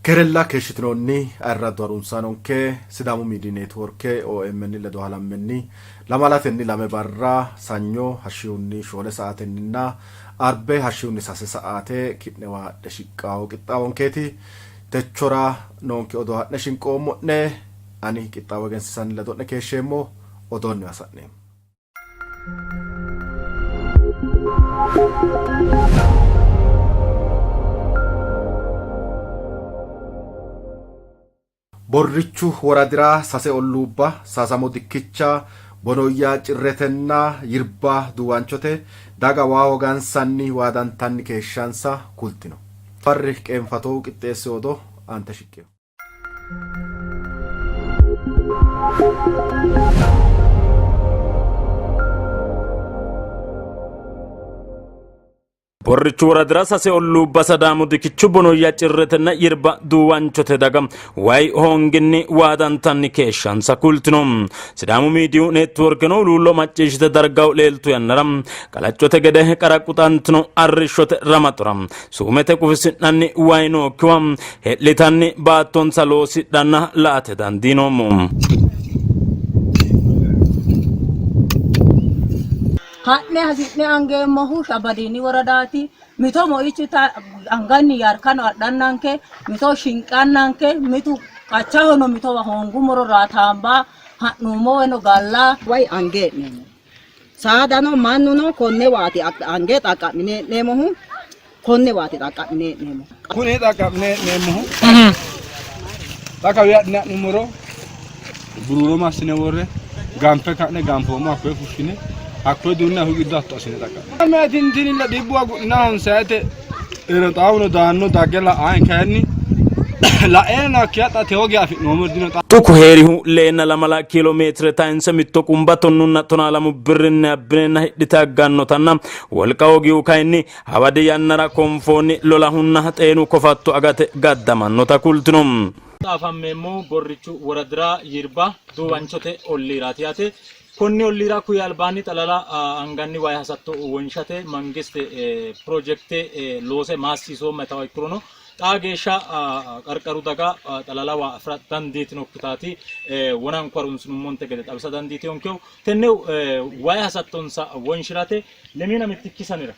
Keerella keeshshitinoonni ayirraddu harunsaanonke Sidaamu Miidiy Neetworke OMN ledo halammenni lamalatenni lame barra Sanyo hashshihunni shoole sa'aatenninna Arbe hashshihunni sase sa'aate ki'newa hadhe shiqqawo qixxaawonkeeti. Techora noonke odoo ha'ne shinqoommo'ne. Ani qixxaawo egensiisanni ledo'ne keeshsheemmo. Odoonniwa sa'neemmo. Borrichu woradira sase olluubba Saasamo Dikkicha, Bonoyya Cirretenna Yirba Duuwanchote daga waa hoogansanni waadantanni keeshshansa kultino. Farri Qeenfato qixxeessino odoo aante shiqqino. Borrichu woradira sase olluubba Sadaamu Dikichu Bonoyya Cirretenna Yirba Duuwanchote daga wayi hoonginni waadantanni keeshshansa kultino. Sidaamu Miidiyu Neetworkeno huluullo macciishshite dargaho leeltu yannara qalaccote gede qaraquxantino arrishshote ramaxora suumete qufisi'nanni wayi nookkiwa he'litanni baattonsa loosidhanna la''ate dandiinoommo. Ha'ne hasi'ne angeemmohu Shabadiini woradaati. Mito moichu anganni yarkano adhannanke, mito shinqannanke, mitu qachahono mitowa hoongummoro raataamba ha'nummoweno galla. Way ange hee'neemmo. Saadano mannuno konne waati ange xaqqa'mine hee'neemmohu konne waati xaqqa'mine hee'neemmohu. Kuni xaqqa'mine hee'neemmohu xa kawi adhine ha'nummoro buruuro massine worre ganfe ka'ne ganfoommo hakkoye fushshine hakkoye duunne hakkuyi giddo hatto assine xaqqa'mine. Meetintinilla dhibbu agudhina honsayete xaawuno daanno dagge la'aen kayinni la'eenna hakkiya xa tewo geya afi'noommori dino. Tuku heerihu leenna lamala kiilo meetire tayinse mitto qumba tonnunna tonaa lamu birrinni abbineenna hidhite aggannotanna wolqa hoogihu kayinni hawadi yannara konfoonni lolahunna xeenu kofatto agate gaddamannota kultino. Afammeemmohu Borrichu woradira Yirba Duuwanchote olliiraati yaate. Konni olliira kuyi albaanni xalala anganni wayi hasatto wonshate mangiste pirojekte loose maassiisoomma yitawo ikkirono xaa geeshsha qarqaru daga xalala waa afi'ra dandiitinokkitaati wonanku harunsinummonte gede xawisa dandiitinonkehu. Tenne wayi hasattonsa wonshi'rate lemiina mittikki sanira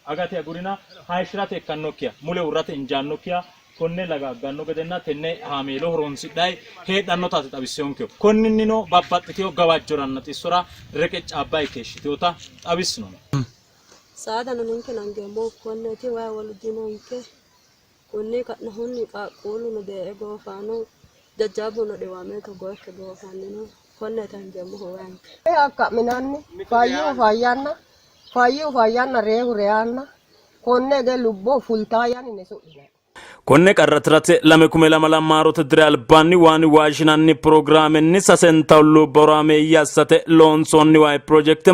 Agate agurina hayishshi'rate ikkannokkiha, mule uurrate injaannokkiha konne laga agganno gedenna tenne haameelo horoonsidhanni heedhannotaati xawissinonkehu. Konninnino babbaxxitino gawajjoranna xissora reqeccaabbanni keeshshitinota xawissino. Saadano ninkeno angeemmohu konneeti, wayi wolu dinonke. Kunni ka'nohunni qaaqquulluno dee'e goofanno, jajjabbuno dhiwame togo ikke goofanni no. Konneeti angeemmohu waanke. Akka'minanni fayyihu fayyanna fayyihu fayyanna reehu reyanna konne ge lubbo fultaa yanine su'linanni. Konne qarra tirate 2020 maarote diri albaanni waani waashinanni pirogiraamenni sasenta olluubba horaameeyye assate loonsoonni wayi pirojekte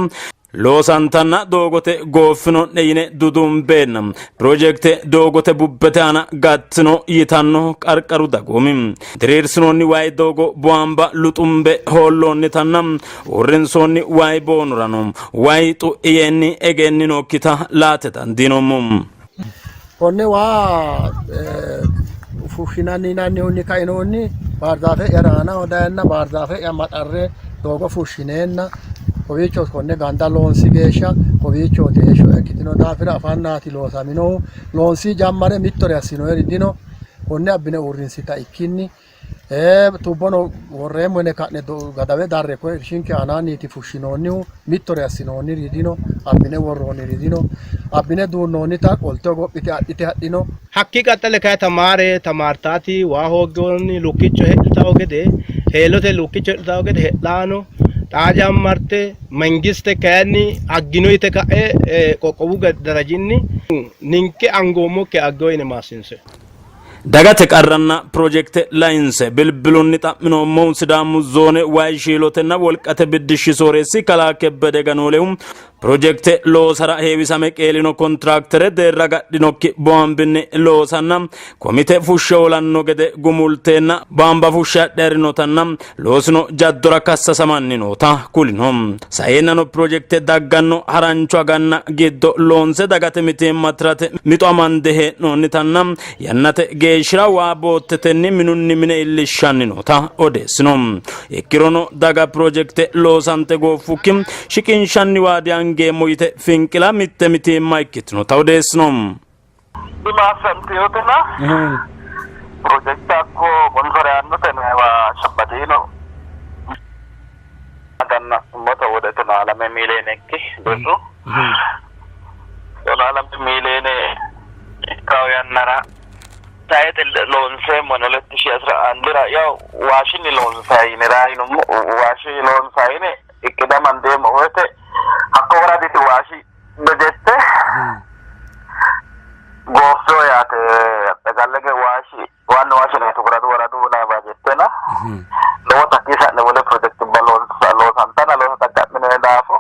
loosantanna doogote gooffino'ne yine dudumbeenna pirojekte doogote bubbete aana gattino yitanno qarqaru dagoomi. Diriirsinoonni wayi doogo bu'amba luxumbe hoolloonnitanna uurrinsoonni wayi boonorano wayi xu'i yeenni egenninokkita laate dandiinoommo. Konne waa fushshinanni yinannihunni kainohunni baarzaafe'ya aanaho dayenna baarzaafe'ya maxarre doogo fushshineenna kowiicho konne ganda loonsi geeshsha kowiichooti heeshsho ikkitino daafira afannaati loosaminohu. Loonsi jammare mittore assinoyeri dino. Konne abbine uurrinsita ikkinni Tubbono worreemmo yine ka'ne gadawe darre koye irshinke aanaanniiti fushshinoonnihu. Mittore assinoonniri dino, abbine worroonniri dino. Abbine duunnoonnita qolte hogophite adhite hadhino. Hakkii qaxxale kayi tamaare tamaartaati waa hooggewoonni lukkicho he'litawo gede heelote lukkicho he'litawo gede he'laano xaa jammarte mangiste kayinni aggino yite ka'e qoqqowu darajinni ninke angoommokki aggewo yine maassinse. Dagate qarranna pirojekte lainse bilbilunni xa'minoommohu Sidaamu zoone wayi shiilotenna wolqate biddishshi sooreessi kalaa Kebbede Ganoolehu Pirojekte loosara heewisame qeelino kontiraaktere deerra agadhinokki boambinni loosanna komite fushshe hoolanno gede gumulteenna baamba fushshe adhe harinotanna loosino jaddora kassasamanni noota kulino. Saeennano pirojekte dagganno harancho aganna giddo loonse dagate mitiimma tirate mixo amande hee'noonnitanna yannate geeshshira waa boottetenni minunni mine iillishshanni noota odeessino. Ikkirono daga pirojekte loosante gooffukki shiqinshanni waa diangeemmo yite finqila mitte mitiimma ikkitinota odeessino. Dimaassantinotena pirojekte hakko sponsore aannotenewa shabbadiino ganna'nummota wode tonaa lame miiliyeene ikki birru. Tonaa lame miiliyeene ikkawo yannara tayxe loonseemmo yine huletti shii asira andira yaw waashinni loonsayi yine raayinummo waashi loonsayi yine iqqide amandeemmo woyte hakko woraditi waashi bejette gooffewo yaate axxegallege waashi waannu waashi neetu woradu woradu naa bajettena lowo takkii sa'ne wole pirojekitubba loosantana loosa xaqqa'mine daafo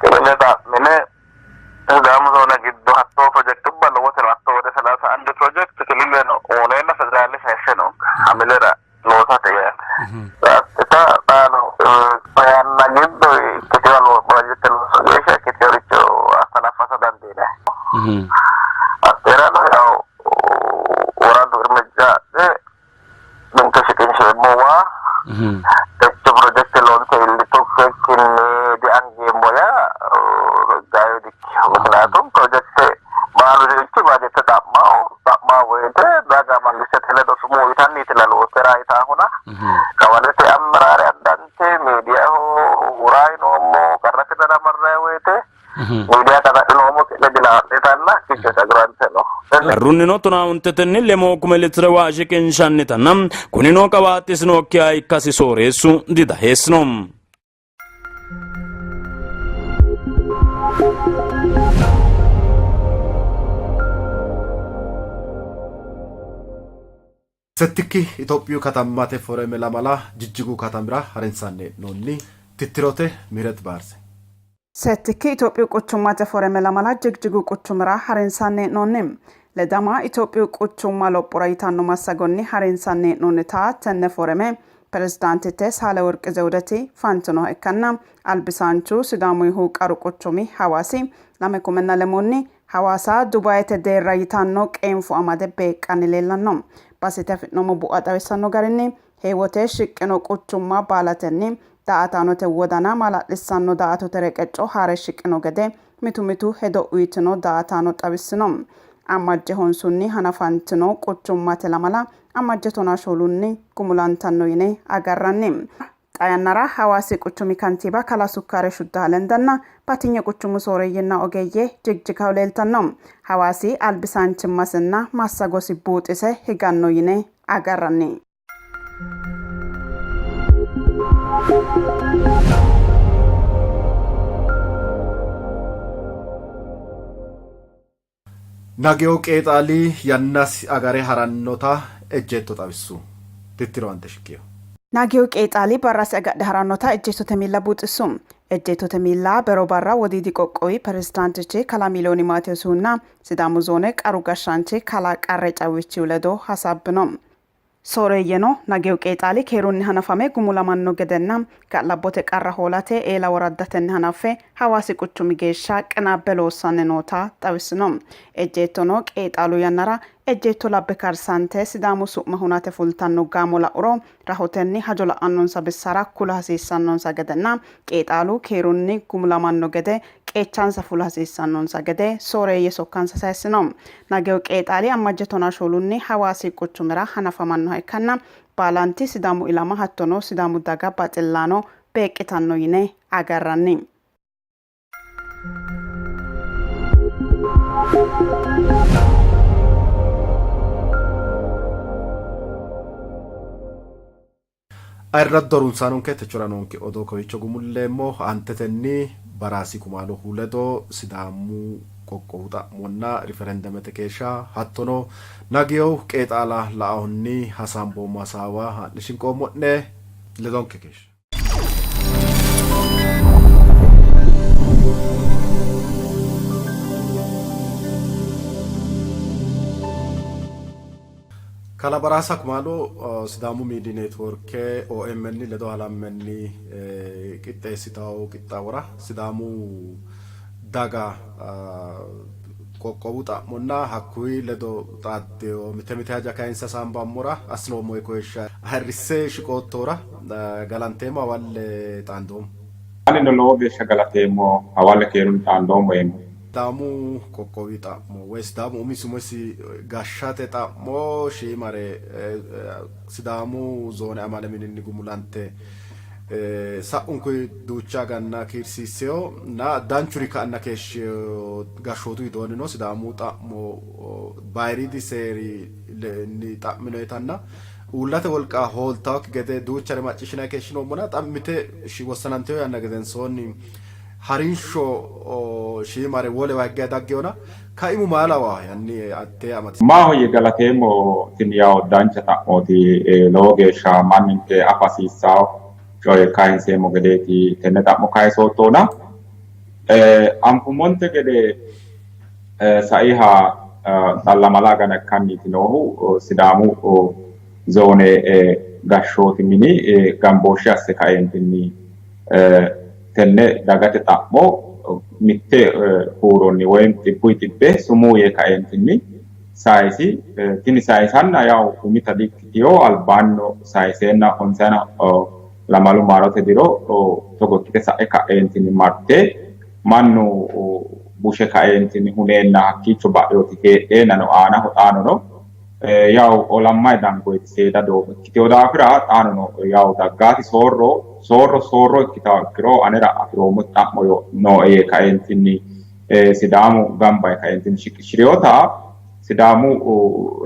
kilile xa'mine Sidaamu zoone giddo hattoo pirojekitubba lowote no. Hatto wode salaasa andi pirojekti kilileno uuneenna federaale sayisse noonka hamilera loosate yaate. Xa xaano yanna giddo ikkitewo pirojekte loosu geeshsha ikkiteworicho hanafasa dandiinanni. Hatteerano yaw woradu irmijja adhe ninke shiqinsheemmo waa techo pirojekte loonse iillitukkinni diangeemmo yaa gayo dikkino. Mikniyaatum pirojekte baalurichi bajette xa'mawo xa'mawo woyte daga mangistete ledo sumuu yitanniitilla loosse raayitaahuna qawalete ammeraare addante miidiyaho wurayi noommo qarra tirrara marrayi woyte miidiya qaxadhinoommo ki'ne dilaa'nitanna hakkiicho agurante no. Qarrunnino tonaa ontetenni lemoo kume litire waa shiqinshannitanna kunino qawaaxxisinokkiha ikkasi sooreessu didaheessino. Settikki Itophiyu katammate foreme lamala Jijjigu katamira harinsanni hee'noonni. Tittirote Mihiret Baarse. Settikki Itophiyu quchummate foreme lamala Jigjigu quchumira harinsanni hee'noonni. Ledama Itophiyu quchumma lophora yitanno massagonni harinsanni hee'noonnita tenne foreme pirezidaantitte Sahaleworqi Zewudeti fantinoha ikkanna albisaanchu Sidaamuyihu qaru quchumi Hawaasi lame kumenna lemoonni Hawaasa Dubayete deerra yitanno qeenfo amade beeqqanni leellanno. Basete afi'noommo bu'a xawissanno garinni heewote shiqqino quchumma baalatenni daa''ataanote wodana maala'lissanno daa''atote reqecco haare shiqino gede mitu mitu hedo uytino daa''ataano xawissino. Ammajje honsunni hanafantino quchummate lamala Ammajje tonaa shoolunni gumulantanno yine agarranni. Xaa yannara Hawaasi quchumi kantiiba kalaa Sukkaare Shuddaha lendanna batinye quchumu sooreeyyenna ogeeyye Jigjigaho leeltanno. Hawaasi albisaanchimmasinna massagosi buuxise higanno yine agarranni. Nageyo Qeexaali yannasi agare harannota ejjeetto xawissu. Tittiro aante shiqqino. Nageyo Qeexaali barrasi agadhe harannota ejjeettote miilla buuxissu. Ejjeettote miilla bero barra Wodiidi qoqqowi pirezidaantichi kalaa Miiliyooni Maatewosihunna Sidaamu zoone qaru gashshaanchi kalaa Qarre Cawwichihu ledo hasaabbino. Sooreeyyeno Nageyu qeexaali keerunni hanafame gumulamanno gedenna ga'labbote qarra hoolate eela woraddatenni hanaffe Hawaasi quchumi geeshsha qinaabbe loossanni noota xawissino. Ejjeettono qeexaalu yannara ejjeetto labbe karsante Sidaamu su'ma hunate fultanno gaamo la'uro rahotenni hajo la'annonsa bissara kula hasiissannonsa gedenna qeexaalu keerunni gumulamanno gede qeechansa fula hasiissannonsa gede sooreeyye sokkansa sayissino. Nageyo qeexaali Ammajje tonaa shoolunni Hawaasi quchumira hanafamannoha ikkanna baalanti Sidaamu ilama hattono Sidaamu daga baxillaano beeqqitanno yine agarranni. Ayirraddu harunsaanonke techora noonke odoo kowiicho gumulleemmo. Aantetenni Baraasi Kumaalohu ledo Sidaamu qoqqowu xa'monna riferendemete keeshsha hattono Nageyow qeexaala la'ahunni hasaamboommo hasaawa haa'ne shinqoommo'ne. Ledonke keeshshe. Kalaa Baraasa Kumaalo Sidaamu Miidiy Neetwoorke OMN ledo halammenni qixxeessitawo qixxaawora Sidaamu daga qoqqowu xa'monna hakkuyi ledo xaaddewo mite mite haja kayinse hasaambammora assinoommohe koyishsha ayirrisse shiqoottohura galanteemmo. Hawalle xaandoommo. Anino lowo geeshsha galateemmo. Hawalle keerunni xaandoommo yeemmo. Sidaamu qoqqowi xa'mo woy Sidaamu umisi umosi gashshate xa'mo shiimare Sidaamu zoone amale mininni gumulante sa'unkuyi duucha aganna kiirsiisseyo na danchuri ka'anna keeshshiyo gashshootu widoonnino Sidaamu xa'mo bayiriidi seeri ni xa'minoyitanna uullate wolqa hooltawokki gede duuchare macciishshinanni keeshshinoommona xa mite wossananteyo yanna gedensoonni harinsho shiimare wolewa higge daggeyona kaimu maa lawahe hanni atte amadisiisi. Maahoyye galateemmo tini yawo dancha xa'mooti lowo geeshsha manninke afa hasiissawo coye kayinseemmo gedeeti tenne xa'mo kayisoottohuna anfummonte gede saiha xa lamala agana ikkanniiti noohu Sidaamu zoone gashshooti mini gambooshshe asse kaeentinni tenne dagate xa'mo mitte huuronni woy xibbuyi xibbe sumuu yee kaeentinni sayisi. Tini sayisanna yawu umita dikkitino, albaannino sayiseenna honsayina lamalu maarote diro togo ikkite sa'e ka'eentinni marte mannu bushe kaeentinni huneenna hakkiicho ba'inoti heedheennano aanaho xaanono yawu olammayi dangoyiti seeda doogo ikkitino daafira xaanono yawu daggaati soorro soorro soorro ikkitawo ikkiro anera afiroommo xa'mo nooe yee kaeentinni Sidaamu gamba yee kaeentinni shiqishirinota Sidaamu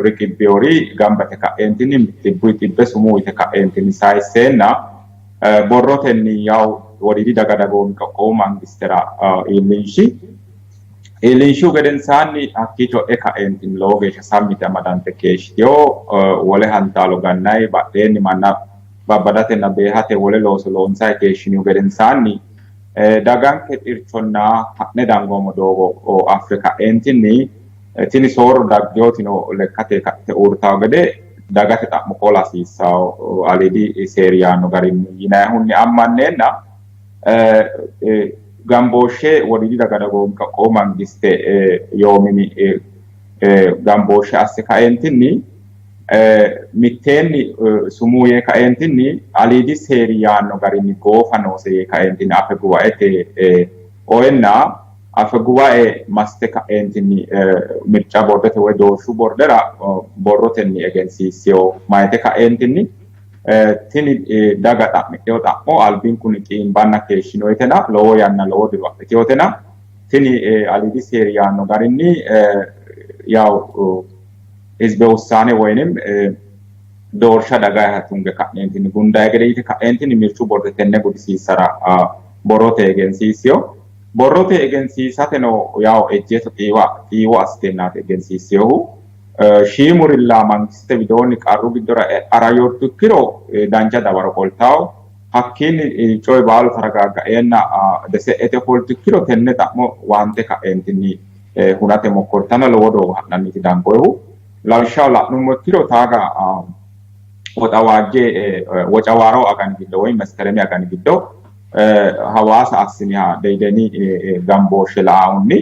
riqibbinori gamba yite ka'eentinni xibbuyi xibbe sumuu yite ka'eentinni sayisseenna borrotenni yawu Wodiidi daga dagoomi qoqqowu mangistera iillinshi. Iillinshihu gedensaanni hakkiicho e'e ka'eentinni lowo geeshsha sammi yite amadante keeshshitino. Wole hantaalo gannayi badheenni manna babbadatenna beehate wole looso loonsayi keeshshinihu gedensaanni daganke xirchonna ha'ne dangoommo doogo affe ka'eentinni tini soorro dagginotino lekkate ka'te uurritanno gede dagate xa'mo qola hasiissanno aliidi seeri yaanno garinni yinayihunni ammanneenna gambooshshe Wodiidi daga dagoomi qoqqowu mangiste yoo mini gambooshshe asse kaeentinni mitteenni sumuu yee kaeentinni aliidi seeri yaanno garinni goofa noose yee kaeentinni afe guwaete oyenna afe guwae massite ka'eentinni mirca bordete woy doorshu bordera borrotenni egensiissino mayite ka'eentinni tini daga xa'midhino xa'mo albinkunni xiimbanna keeshshinoyitena lowo yanna lowo diro adhitinotena tini aliidi seeri yaanno garinni yawu hizbe wussaane woyinim doorsha dagayiha tunge ka'neentinni gundayi gede yite ka'eentinni mirchu borde tenne gudisiissara borrote egensiissino. Borrote egensiisateno yawo ejjeeto xiiwa xiiwo assiteennaati egensiissinohu. Shiimurilla mangistete widoonni qarru giddora e'ara yortu ikkiro dancha dawaro qoltawo. Hakkiinni coyi baalu taragaaggaeenna dese'ete ofoltu ikkiro tenne xa'mo waante ka'eentinni hunate mokkortanna lowo doogo ha'nanniiti dangoyihu. Lawishshaho la'nummo ikkiro taaga Woxawaajje Wocawaaro agani giddo woy Meskeremi agani giddo Hawaasa assiniha Deideni gambooshshe laahunni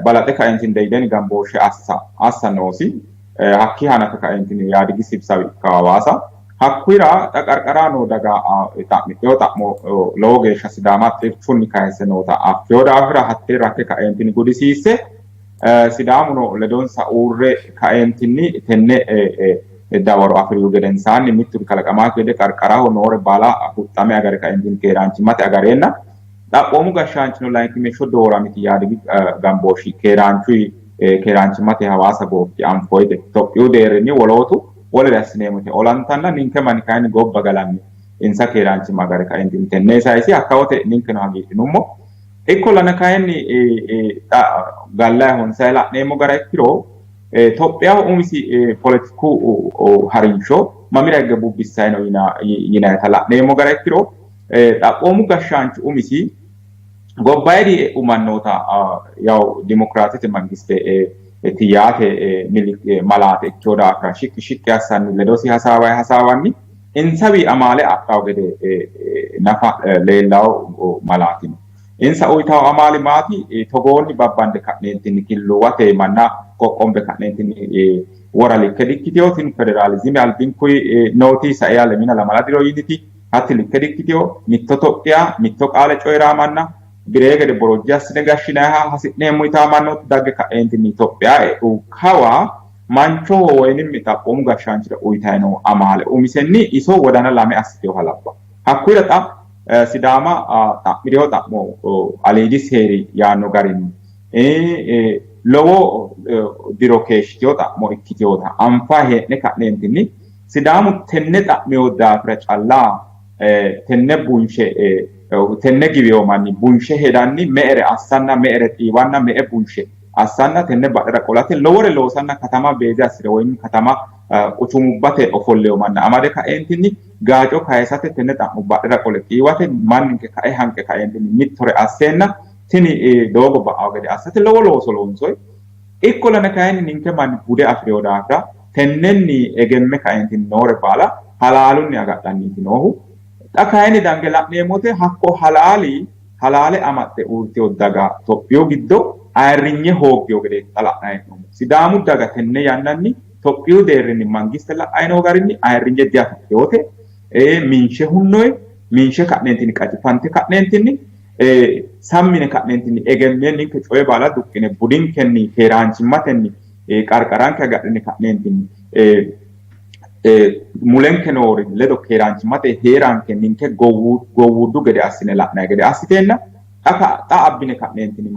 balaxe kaentinni Deideni gambooshshe assa assa noosi. Hakkii hanafe kaentinni Yaadigi sibsawi ikka Hawaasa. Hakkuyira xa qarqara noo daga xa'midhino xa'mo lowo geeshsha Sidaama xirchunni kayisse noota affino daafira hattee rakke kaentinni gudisiisse Sidaamuno ledonsa uurre kaentinni tenne dawaro afi'rihu gedensaanni mitturi kalaqamaakki gede qarqaraho noore baala huxxame agare kaentinni keeraanchimmate agareenna xaphoomu gashshaanchino layinkimeeshsho dooramiti Yaadigi gambooshshi keeraanchuyi keeraanchimmate Hawaasa goofti anfoyite Itophiyu deerrinni wolootu wolere assineemmo yite olantanna ninke manni kayinni gobba galanni insa keeraanchimma agare kaentinni tenne sayisi hakkawote ninkeno hagiidhinummo. Ikkollana kayinni xa gallayi honsayi la'neemmo gara ikkiro Tophiyaho umisi poletiku harinsho mamira higge bubbissayi no yinayita la'neemmo gara ikkiro xaphoomu gashshaanchu umisi gobbayidi e'u mannoota yawu dimokiraatete mangiste yaate malaate ikkino daafira shiqqi shiqqi assanni ledosi hasaawayi hasaawanni insawi amaale adhawo gede nafa leellawo malaati no. Insa uyitawo amaali maati togoonni babbande ka'neentinni killuwate manna qoqqombe ka'neentinni wora likke dikkiteyo tini federaalizime albinkuyi nooti sae alemina lamala diro yiniti hatti likke dikkiteyo mitto Tophiya mitto qaale coyiraa manna biree gede borojje assine gashshinayiha hasi'neemmo yitaa mannooti dagge ka'eentinni Itophiya e'u kawa manchoho woyinim xaphoomu gashshaanchira uyitayi noo amaale umisenni iso wodana lame assiteyoha labba. Hakkuyira xa Sidaama xa'mireyo xa'mo aliidi seeri yaanno garinni lowo diro keeshshiteyo xa'mo ikkiteyota anfa hee'ne ka'neentinni Sidaamu tenne xa'miyo daafira calla tenne bunshe tenne giwiyo manni bunshe hedanni me'ere assanna me'ere xiiwanna me'e bunshe assanna tenne badhera qolate lowore loosanna katama beeze assire woyim katama quchumubbate ofolleyo manna amade kaeentinni gaaco kayisate tenne xa'mo badhera qole xiiwate manninke kae hanqe kaeentinni mittore asseenna tini doogo ba'awo gede assate lowo looso loonsoyi. Ikkollana kayinni ninke manni bude afi'reyo daafira tennenni egemme kaeentinni noore baala halaalunni agadhanniiti noohu. Xa kayinni dange la'neemmote hakko halaali halaale amaxxe uurteyo daga Tophiyu giddo ayirrinye hooggeyo gede xa la'nanni hee'noommo. Sidaamu daga tenne yannanni Tophiyu deerrinni mangiste la'anni noo garinni ayirrinye diafidhinote. Minshe hunnoyi, minshe ka'neentinni qacifante ka'neentinni sammine ka'neentinni egemme ninke coye baala duqqine budinkenni keeraanchimmatenni qarqaranke agadhine ka'neentinni mulenke noori ledo keeraanchimmate heeranke ninke gowwuddu gede assine la'nanni gede assiteenna xa abbine ka'neentinni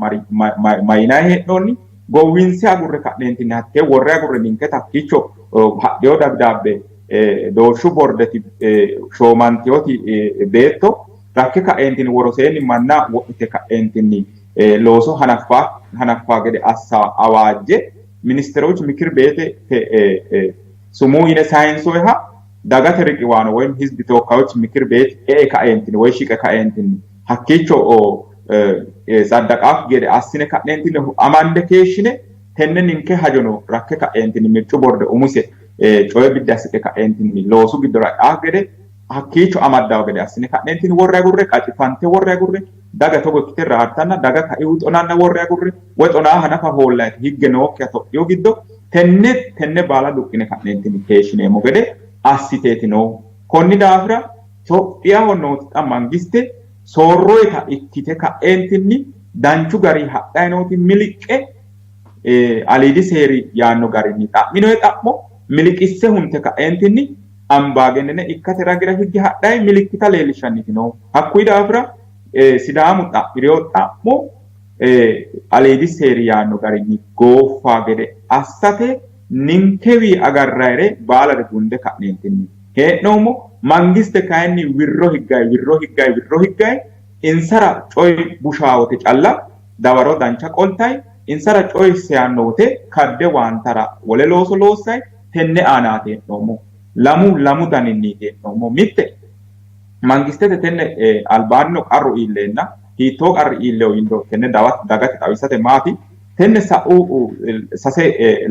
mayinayi hee'noonni gowwinse agurre ka'neentinni hattee worre agurre ninke takkiicho hadheyo dabdaabbe doorshu bordeti shoomanteyoti beetto rakke ka'eentinni woroseenni manna wodhite ka'eentinni looso hanaffa gede assa awaajje ministeroch mikir beete sumuu yine sayinsoyiha dagate riqiwaano woyim hizbi tewokkayoch mikir beet e'e ka'eentinni woy shiqe ka'eentinni hakkiicho tsaddaqaaf gede assine ka'neentinni amande keeshshine tenne ninke hajono rakke ka'eentinni mircu borde umise coye biddi assite ka'eentinni loosu giddora e'aa gede hakkiicho amaddawo gede assine ka'neentinni worre agurre qacifante worre agurre daga togo ikkite raartanna daga kaihu xonanna worre agurre woy xonaa hanafa hoollayti higge nookkiha Tophiyu giddo tenne tenne baala duqqine ka'neentinni keeshshineemmo gede assiteeti noohu. Konni daafira Tophiyaho nooti xa mangiste soorroyita ikkite ka'eentinni danchu gari hadhayi nooti miliqqe aliidi seeri yaanno garinni xa'minoyi xa'mo miliqisse hunte ka'eentinni ambaagennene ikkate ragira higge hadhayi milikkita leellishshanniti noohu. Hakkuyi daafira Sidaamu xa'mi'reyo xa'mo aliidi seeri yaanno garinni gooffa gede assate ninkewi agarrayire baalare gunde ka'neentinni hee'noommo. Mangiste kayinni wirro higgayi wirro higgayi wirro higgayi insara coyi bushaa wote calla dawaro dancha qoltayi insara coyi seyanno wote kadde waantara wole looso loossayi tenne aanaati hee'noommo. Lamu lamu daninniiti hee'noommo. Mitte mangistete tenne albaannino qarru iilleenna hiittoo qarri iilleyo yiniro tenne dagate xawisate maati tenne sa'u sase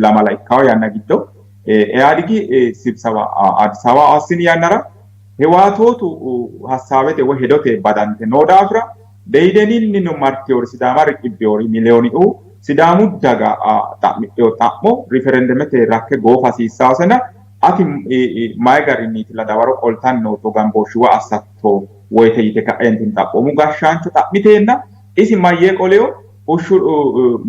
lamala ikkawo yanna giddo Eyaadigi sibsawa Addis Ababa assini yannara Hewaatootu hassaawete woy hedote badante noo daafira Deyideninni marteyori Sidaama riqibbeyori miliyooniu Sidaamu daga xa'midheyo xa'mo riferendemete rakke goofa hasiissaasena ati mayi garinniitilla dawaro qoltanni nootto gambooshshuwa assatto woyte yite ka'eentinni xaphoomu gashshaancho xa'miteenna isi mayyee qoleyo bushshu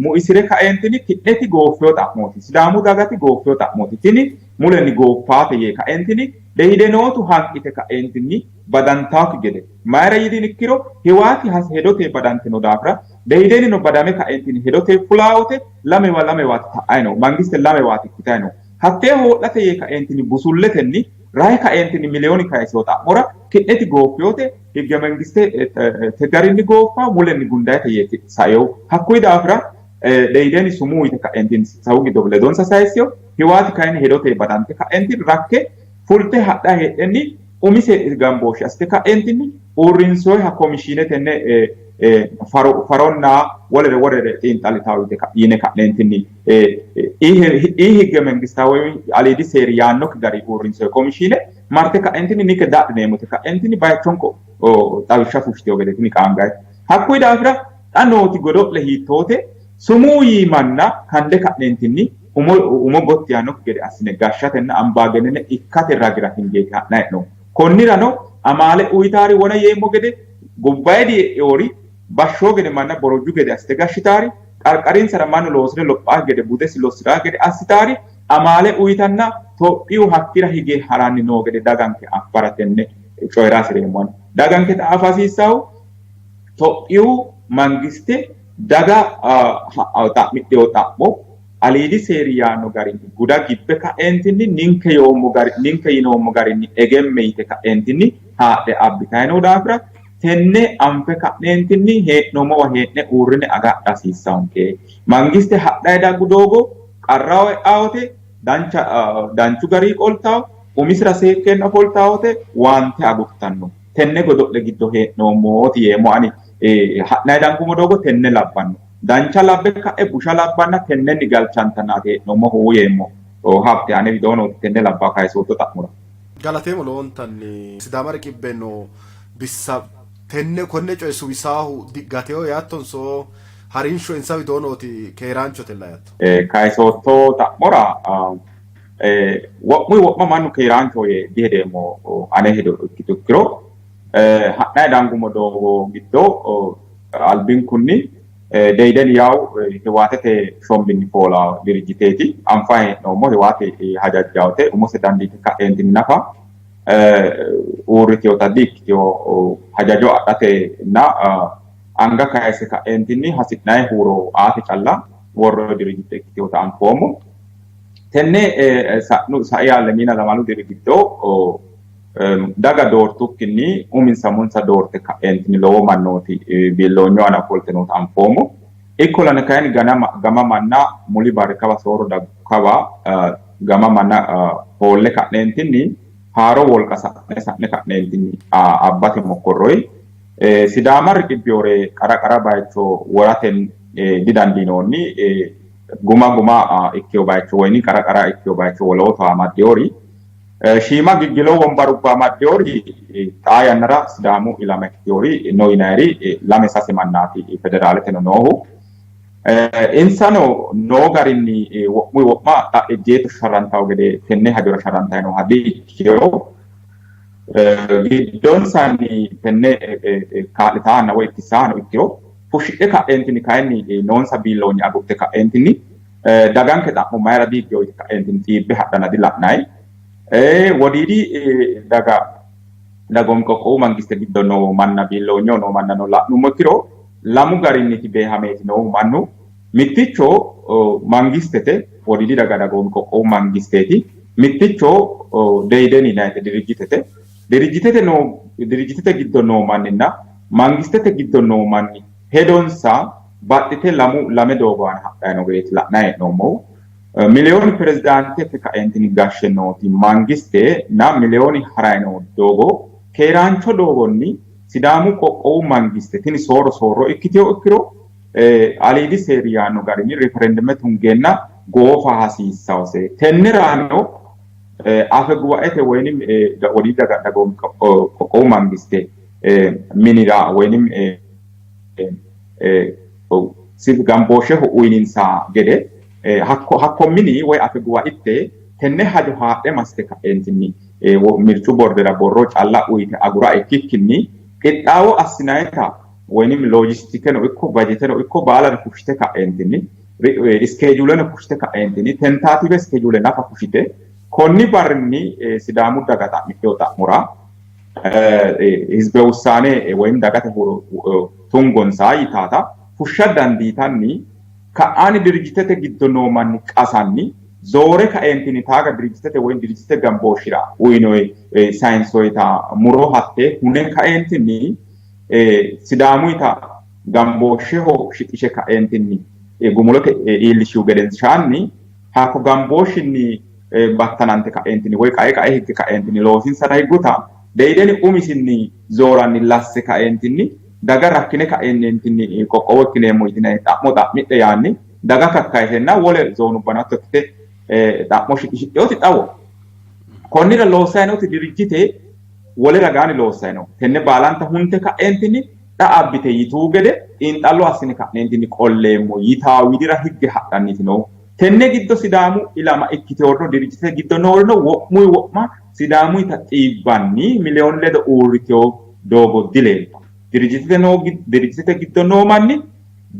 muisire kaeentinni ki'neti gooffeyo xa'mooti Sidaamu dagati gooffeyo xa'mooti tini mulenni gooffaate yee kaeentinni Dehidenootu hanqite ka'eentinni badantaakki gede mayira yidin ikkiro Hiwaati hedote badantino daafira Dehidenino badame kaeentinni hedote fulaawote lamewa lamewaati ta'ayi no mangiste lamewaati ikkitayi no hattee hoo'late yee kaeentinni busulletenni rahe kaeentinni miliyooni kayiseyo xa'mora ki'neti gooffeyote higge mangiste te garinni gooffa mulenni gundayete yee saeyo hakkuyi daafira Deideni sumuu yite ka'entinni sawu giddo ledonsa sayisseyo Hiwaati kayinni hedote badante ka'entinni rakke fulte hadha heedhenni umise gambooshshe assite ka'entinni Uurrinsoyiha komishiine tenne faronna wolere wolere xiinxallitawo yine ka'neentinni higge mengistaawe aliidi seeri yaannokki gari uurrinsoyi komishiine marte ka'neentinni ninke daadhineemmote ka'neentinni bayichonko xawishsha fushshitewo gede tini qaangayi. Hakkuyi daafira xa nooti godo'le hiittoote sumuu yiimanna kande ka'neentinni umo gotti yaannokki gede assine gashshatenna ambaagenene ikkate ragira hingeeti ha'nayi hee'noommo. Konnirano amaale uyitaari wona yeemmo gede gobbayidi e'eori bashshoo gede manna borojju gede assite gashshitaari qarqarinsara mannu loosire lophaa gede budesi lossiraa gede assitaari amaale uyitanna Tophiyu hakkira hige haranni noo gede daganke affara tenne coyira hasireemmo. Daganke xa afa hasiissahu Tophiyu mangiste daga xa'midhino xa'mo aliidi seeri yaanno garinni guda gibbe ka'eentinni ninke yoommo gari ninke yinoommo garinni egemme yite ka'eentinni haadhe abbitanni noo daafira tenne anfe ka'neentinni hee'noommowa hee'ne uurrine agadha hasiissannonke. Mangiste hadhayi daggu doogo qarraho e'awote dancha danchu garii qoltawo umisira seekkeenna ofoltawote waante agurtanno. Tenne godo'le giddo hee'noommooti yeemmo ani ha'nayi dangummo doogo tenne labbanno. Dancha labbe ka'e busha labbanna tennenni galchantanaati hee'noommohu yeemmo. Habte ane widoo nooti tenne labbaa kayisootto xa'mora. Galateemo lowontanni Sidaama riqibbe noo bissa tenne konne coye suwisaahu gatewo yaattonso harinsho insa widoo nooti keeraanchotella yaatto? Kayisootto xa'mora wo'muyi wo'ma mannu keeraanchoho yee dihedeemmo ane hedo ikkitu ikkiro ha'nayi dangummo doogo giddo albinkunni Deiden yawu Hiwaatete shombinni foola dirijjiteeti anfayi hee'noommo. Hiwaate hajajjawote umose dandiite ka'eentinni nafa uurritinota di''ikkitino hajajo adhatenna anga kayise ka'eentinni hasi'nayi huuro aate calla worroyi dirijjite ikkitinota anfoommo. Tenne sa'nu sai lemiina lamalu diri giddo daga doortukkinni uminsa umonsa doorte ka'eentinni lowo mannooti biilloonyu aana ofolte noota anfoommo. Ikkollana kayinni gama manna muli barri kawa soorro daggu kawa gama manna hoolle ka'neentinni haaro wolqa sa'ne sa'ne ka'neentinni abbate mokkorroyi. Sidaama riqibbinore qara qara bayicho worate didandiinoonni. Guma guma ikkewo bayicho woyini qara qara ikkewo bayicho woloota amaddinori shiima giggilo wombarubba amaddinori xaa yannara Sidaamu ilama ikkitinori no yinayiri lame sase mannaati federaaleteno noohu. Insano noo garinni wo'muyi wo'ma xa ejjeetto sharrantawo gede tenne hajora sharrantayi nooha di''ikkino. Giddonsanni tenne kaa'litaanna woy ittissaano ikkiro fushshidhe ka'eentinni kayinni noonsa biilloonye agurte ka'eentinni daganke xa'mo mayira diiggewo yite ka'eentinni xiibbe hadhana dila'nayi. Wodiidi daga dagoomi qoqqowu mangiste giddo noo manna biilloonyeho noo mannano la'nummo ikkiro lamu garinniiti beehameeti noohu mannu. Mitticho mangistete wodiidi daga dagoomi qoqqowu mangisteeti. Mitticho Deiden yinayite dirijjitete. Dirijjitete noo dirijjitete giddo noo manninna mangistete giddo noo manni hedonsa baxxite lamu lame doogo aana hadhayi noo gedeeti la'nayi hee'noommohu. Miliyooni pirezidaantete kaeentinni gashshe nooti mangiste na miliyooni harayi noo doogo keeraancho doogonni Sidaamu qoqqowu mangiste tini soorro soorro ikkitino ikkiro aliidi seeri yaanno garinni riferendeme tungeenna goofa hasiissawose. Tennerano afe guwaete woynim wodiidi daga dagoomi qoqqowu mangiste minira woynim gambooshsheho uyininsa gede hakko mini woy afe guwaitte tenne hajo haadhe massite ka'eentinni mircu bordera borro calla uyite agura ikkikkinni qixxaawo assinayita woynim loojistikeno ikko bajeteno ikko baalare fushshite ka'eentinni iskeejuuleno fushshite ka'eentinni tentative iskeejuule nafa fushshite konni barrinni Sidaamu daga xa'midhino xa'mora hizbe wussaane woyim dagate huuro tungonsa yitaata fushsha dandiitanni ka'aani dirijjitete giddo noo manni qasanni zoore kaeentinni taaga dirijjitete woyim dirijjitete gambooshshira uyinoyi sayinsoyita muro hatte hune kaeentinni Sidaamuyita gambooshsheho shiqishe kaeentinni gumulote iillishihu gedensaanni hakko gambooshshinni battanante kaeentinni woy qae qae higge kaeentinni loosinsara higguta Deideni umisinni zooranni lasse kaeentinni daga rakkine kaeentinni qoqqowo ikkineemmo yitine xa'mo xa'midhe yaanni daga kakkayisenna wole zoonubbano hatto ikkite xa'mo shiqishidheoti xawo. Konnira loossayi nooti dirijjite wole ragaani loossayi no. Tenne baalanta hunte ka'eentinni xa abbite yituu gede xiinxallo assine ka'neentinni qolleemmo yitaa widira higge hadhanniiti noohu. Tenne giddo Sidaamu ilama ikkiteworino dirijjitete giddo noorino wo'muyi wo'ma Sidaamuyita xiibbanni miliyooni ledo uurritewo doogo dileeltanno. Dirijjitete noo dirijjitete giddo noo manni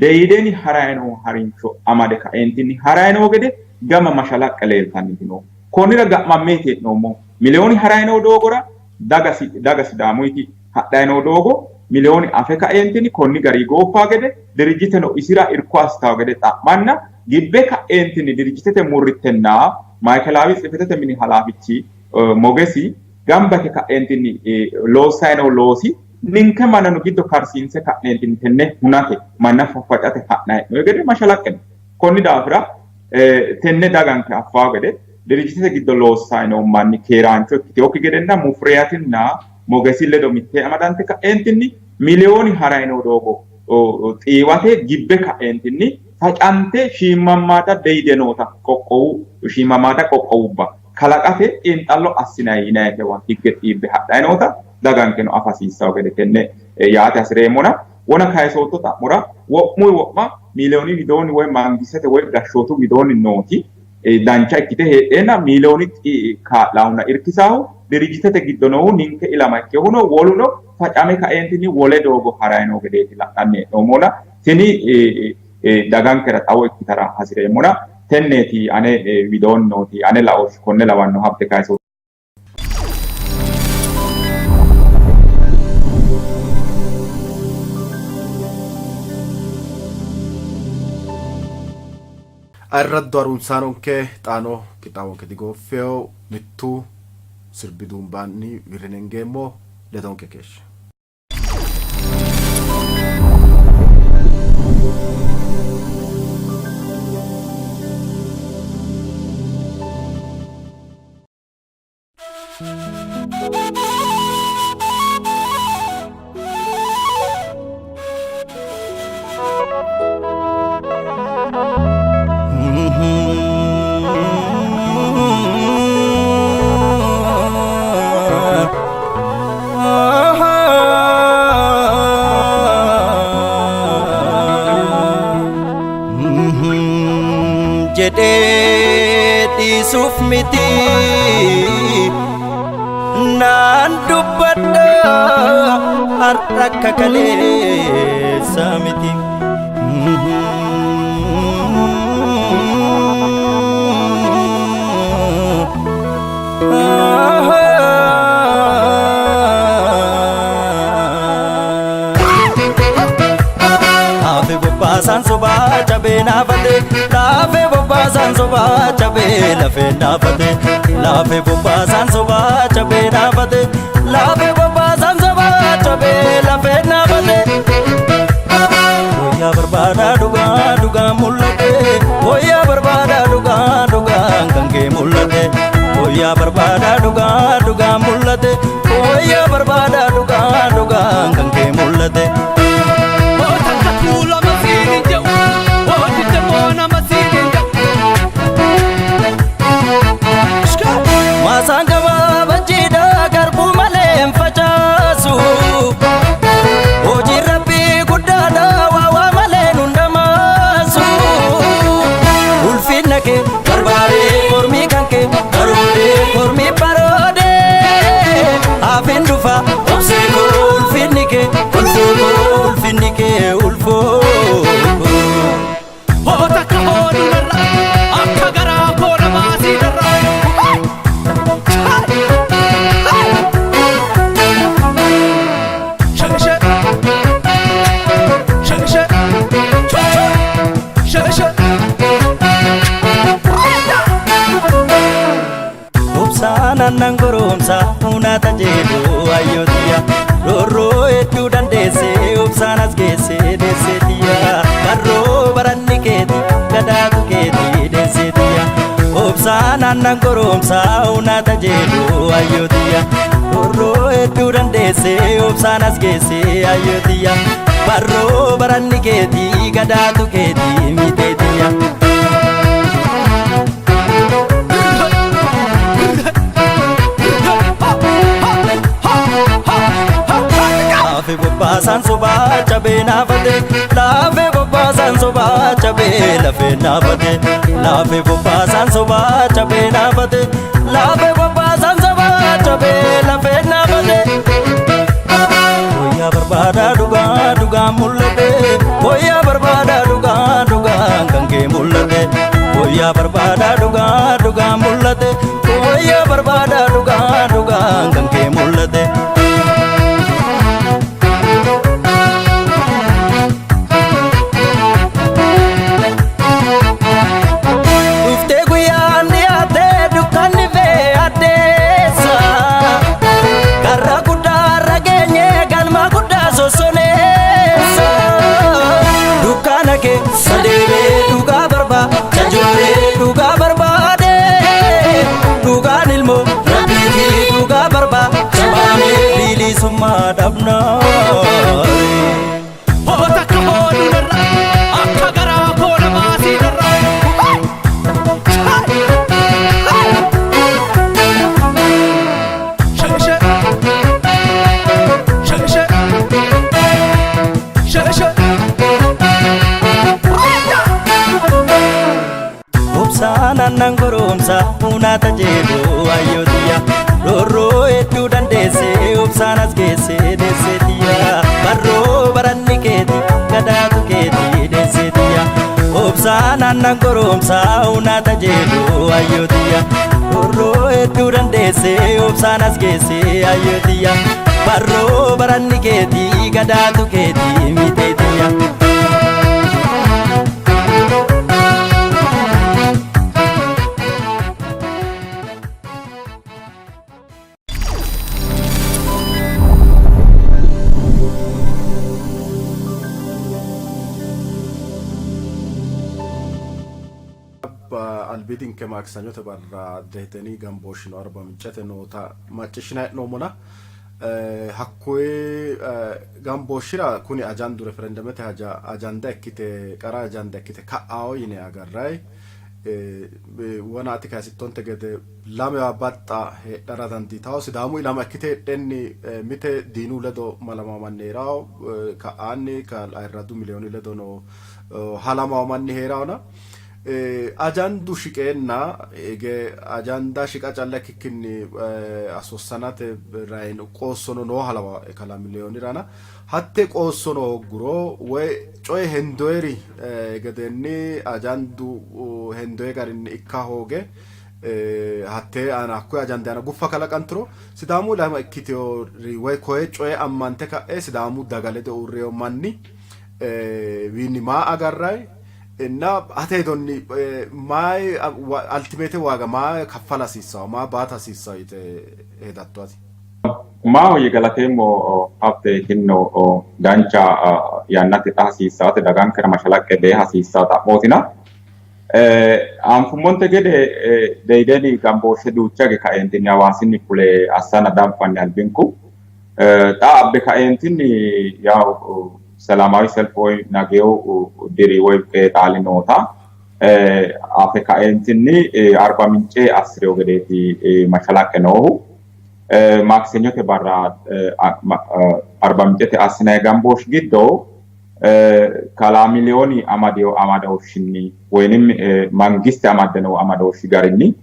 Deideni harayi noo harinsho amade kaeentinni harayi noo gede gama mashalaqqe leeltanniiti noohu. Konnira ga'mammeeti hee'noommohu. Miliyooni harayi noo doogora daga daga Sidaamuyiti hadhayi noo doogo Miliyooni afe kaeentinni konni garii gooffaa gede dirijjiteno isira irko assitawo gede xa'manna gibbe ka'eentinni dirijjitete murrittenna Maaikelaawi tsifetete mini halaafichi Mogesi gamba yite ka'eentinni loossayi noo loosi ninke mannano giddo karsiinse ka'neentinni tenne hunate manna faffacate ha'nayi hee'noyi gede mashalaqqe no. Konni daafira tenne daganke affawo gede dirijjitete giddo loossayi noo manni keeraancho ikkiteokki gedenna Mufriyatinna Mogesi ledo mittee amadante ka'eentinni miliyooni harayi noo doogo xiiwate gibbe ka'eentinni facante shiimmammaada Deidenoota qoqqowu shiimmammaada qoqqowubba kalaqate xiinxallo assinayi yinayitewa higge xiibbe hadhayi noota dagankeno afa hasiissawo gede tenne yaate hasireemmona wona kayisootto xa'mora wo'muyi wo'ma miliyooni widoonni woy mangistete woy gashshootu widoonni nooti dancha ikkite heedheenna miliyooni kaa'laahunna irkisaahu dirijjitete giddo noohu ninke ilama ikkehuno woluno facame kaeentinni wole doogo harayi noo gedeeti la'nanni hee'noommona tini dagankera xawo ikkitara hasireemmona tenneeti ane widoonni nooti ane laooshshi konne lawanno Habte kayisootto. Ayirraddu harunsaanonke xaano qixxaawonke digooffeyo mittu sirbi duumbaanni wirrinengeemmo ledonke keeshshe. Jedhee dhiisuuf miti naan dubbadha har'a akka kaleessa miti. Laafe bobbaasaan sobaa cabee naafate laafe bobbaasaan sobaa cabee lafee naafate laafe bobbaasaan sobaa cabee naafate laafe bobbaasaan sobaa cabee lafee naafate. Wayyaa barbaadaa dhugaa dhugaa mul'ate wayyaa barbaadaa dhugaa dhugaa kan kee mul'ate wayyaa barbaadaa dhugaa dhugaa mul'ate wayyaa barbaadaa dhugaa dhugaa kan kee mul'ate. Maasaan gabaabaa jiidhaa garbuu malee hin facaasu. Hojiin rabbii guddaadha waa waa malee nun dhamaasu. Ulfinna kee barbaadee mormii kan kee baroodee mormii baroodee hafin dhufa obsee koo ulfinni kee ulfoo koo ulfinni kee ulfoo koo. Hoota akka hooduu narra akka garaa koo na baasii darra. Obsaan aannan goromsa hunata jedhu ayyootiya roorroo hedduu dandeesse obsaan as geesse deesseetiya barroo baranni keeti gadaatu keeti deesseetiya obsaan. Obsaan aannan goromsaa unaata jedhu ayyootiyya. Horroo hedduu dandeessee obsaan as geessee ayyootiyya. Barroo baranni keetii gadaatu keetii miteetiyya. Laafe bobbaasaan sobaa cabee naafate laafe bobbaasaan sobaa cabee lafee naafate laafe bobbaasaan sobaa cabee naafate laafe bobbaasaan sobaa cabee lafee naafate. Wayyaa barbaadaa dhugaa dhugaan mul'ate wayyaa barbaadaa dhugaa dhugaan kan kee mul'ate wayyaa barbaadaa dhugaa dhugaan mul'ate wayyaa barbaadaa dhugaa dhugaan kan kee mul'ate. Dhuftee guyyaan dhiyaatee dukkanni fee addeessa. Karra guddaa irra geenye galma guddaa sossoneessa. Dukkana keessa deemee dhugaa barbaada jooree dhugaa barbaade. Dhugaan ilmoo rabbiitii dhugaa barbaada baanee bilisummaa dhabnaa. Hoota akka hooduu narra akka garaa koona baasii narra. Obsaan aannan goromsa unaata jedhu ayyootiyya. Roorroo hedduu dandeessee obsaan as geessee deesseetiyya. Barroo baranni keeti gadaatu keeti deesseetiyya. Obsaan aannan goromsa unaata jedhu ayyootiyya. Roorroo hedduu dandeessee obsaan as geessee ayyootiyya. Barroo baranni keeti gadaatu keeti miteetiyya. Albiidinke maaksanyote barra Dehdeni gambooshshino Arba Mincete noota macciishshinanni hee'noommona hakkuyi gambooshshira kuni ajandu referendemete haja ajanda ikkite qara ajanda ikkite ka'ao yine agarrayi. Wona ati kayisittonte gede lamewa baxxa heedhara dandiitawo. Sidaamu ilama ikkite heedhenni mite diinu ledo malamawo manni heerawo, ka'aanni ayirradu miliyooni ledo no halamawo manni heerawona ajandu shiqeenna hige ajanda shiqa calla ikkikkinni asossanate rayino qoossono nooha lawa kalaa miliyoonirana hatte qoossono hoogguro woy coye hendoyeri gedenni ajandu hendoye garinni ikka hooge hattee aana hakkuyi ajandi aana guffa kalaqanturo Sidaamu ilama ikkiteori woy koye coye ammante ka'e Sidaamu daga ledo uurreyo manni wiinni maa agarrayi inna ate hedonni mayi altimete waaga maa kaffala hasiissawo maa baata hasiissawo yite hedatto ati? Maahoyye galateemmo Habte tinino dancha yannate xa hasiissaate dagankera mashalaqqe beeha hasiissaa xa'mootina. Anfummonte gede Deideni gambooshshe duucha hige kaeentinni Hawaasinni fule assanna danfanni albinku. Xa abbe kaeentinni yaw selaamawi self woy nageewu diri woy qeexaali noota afe kaeentinni Arba Mince assi'reyo gedeeti mashalaqqe noohu. Maakisenyote barra Arba Mincete assinanni gambooshshi giddo kalaa Miliyooni amadino amadooshshinni woyinim mangiste amadde noo amadooshshi garinni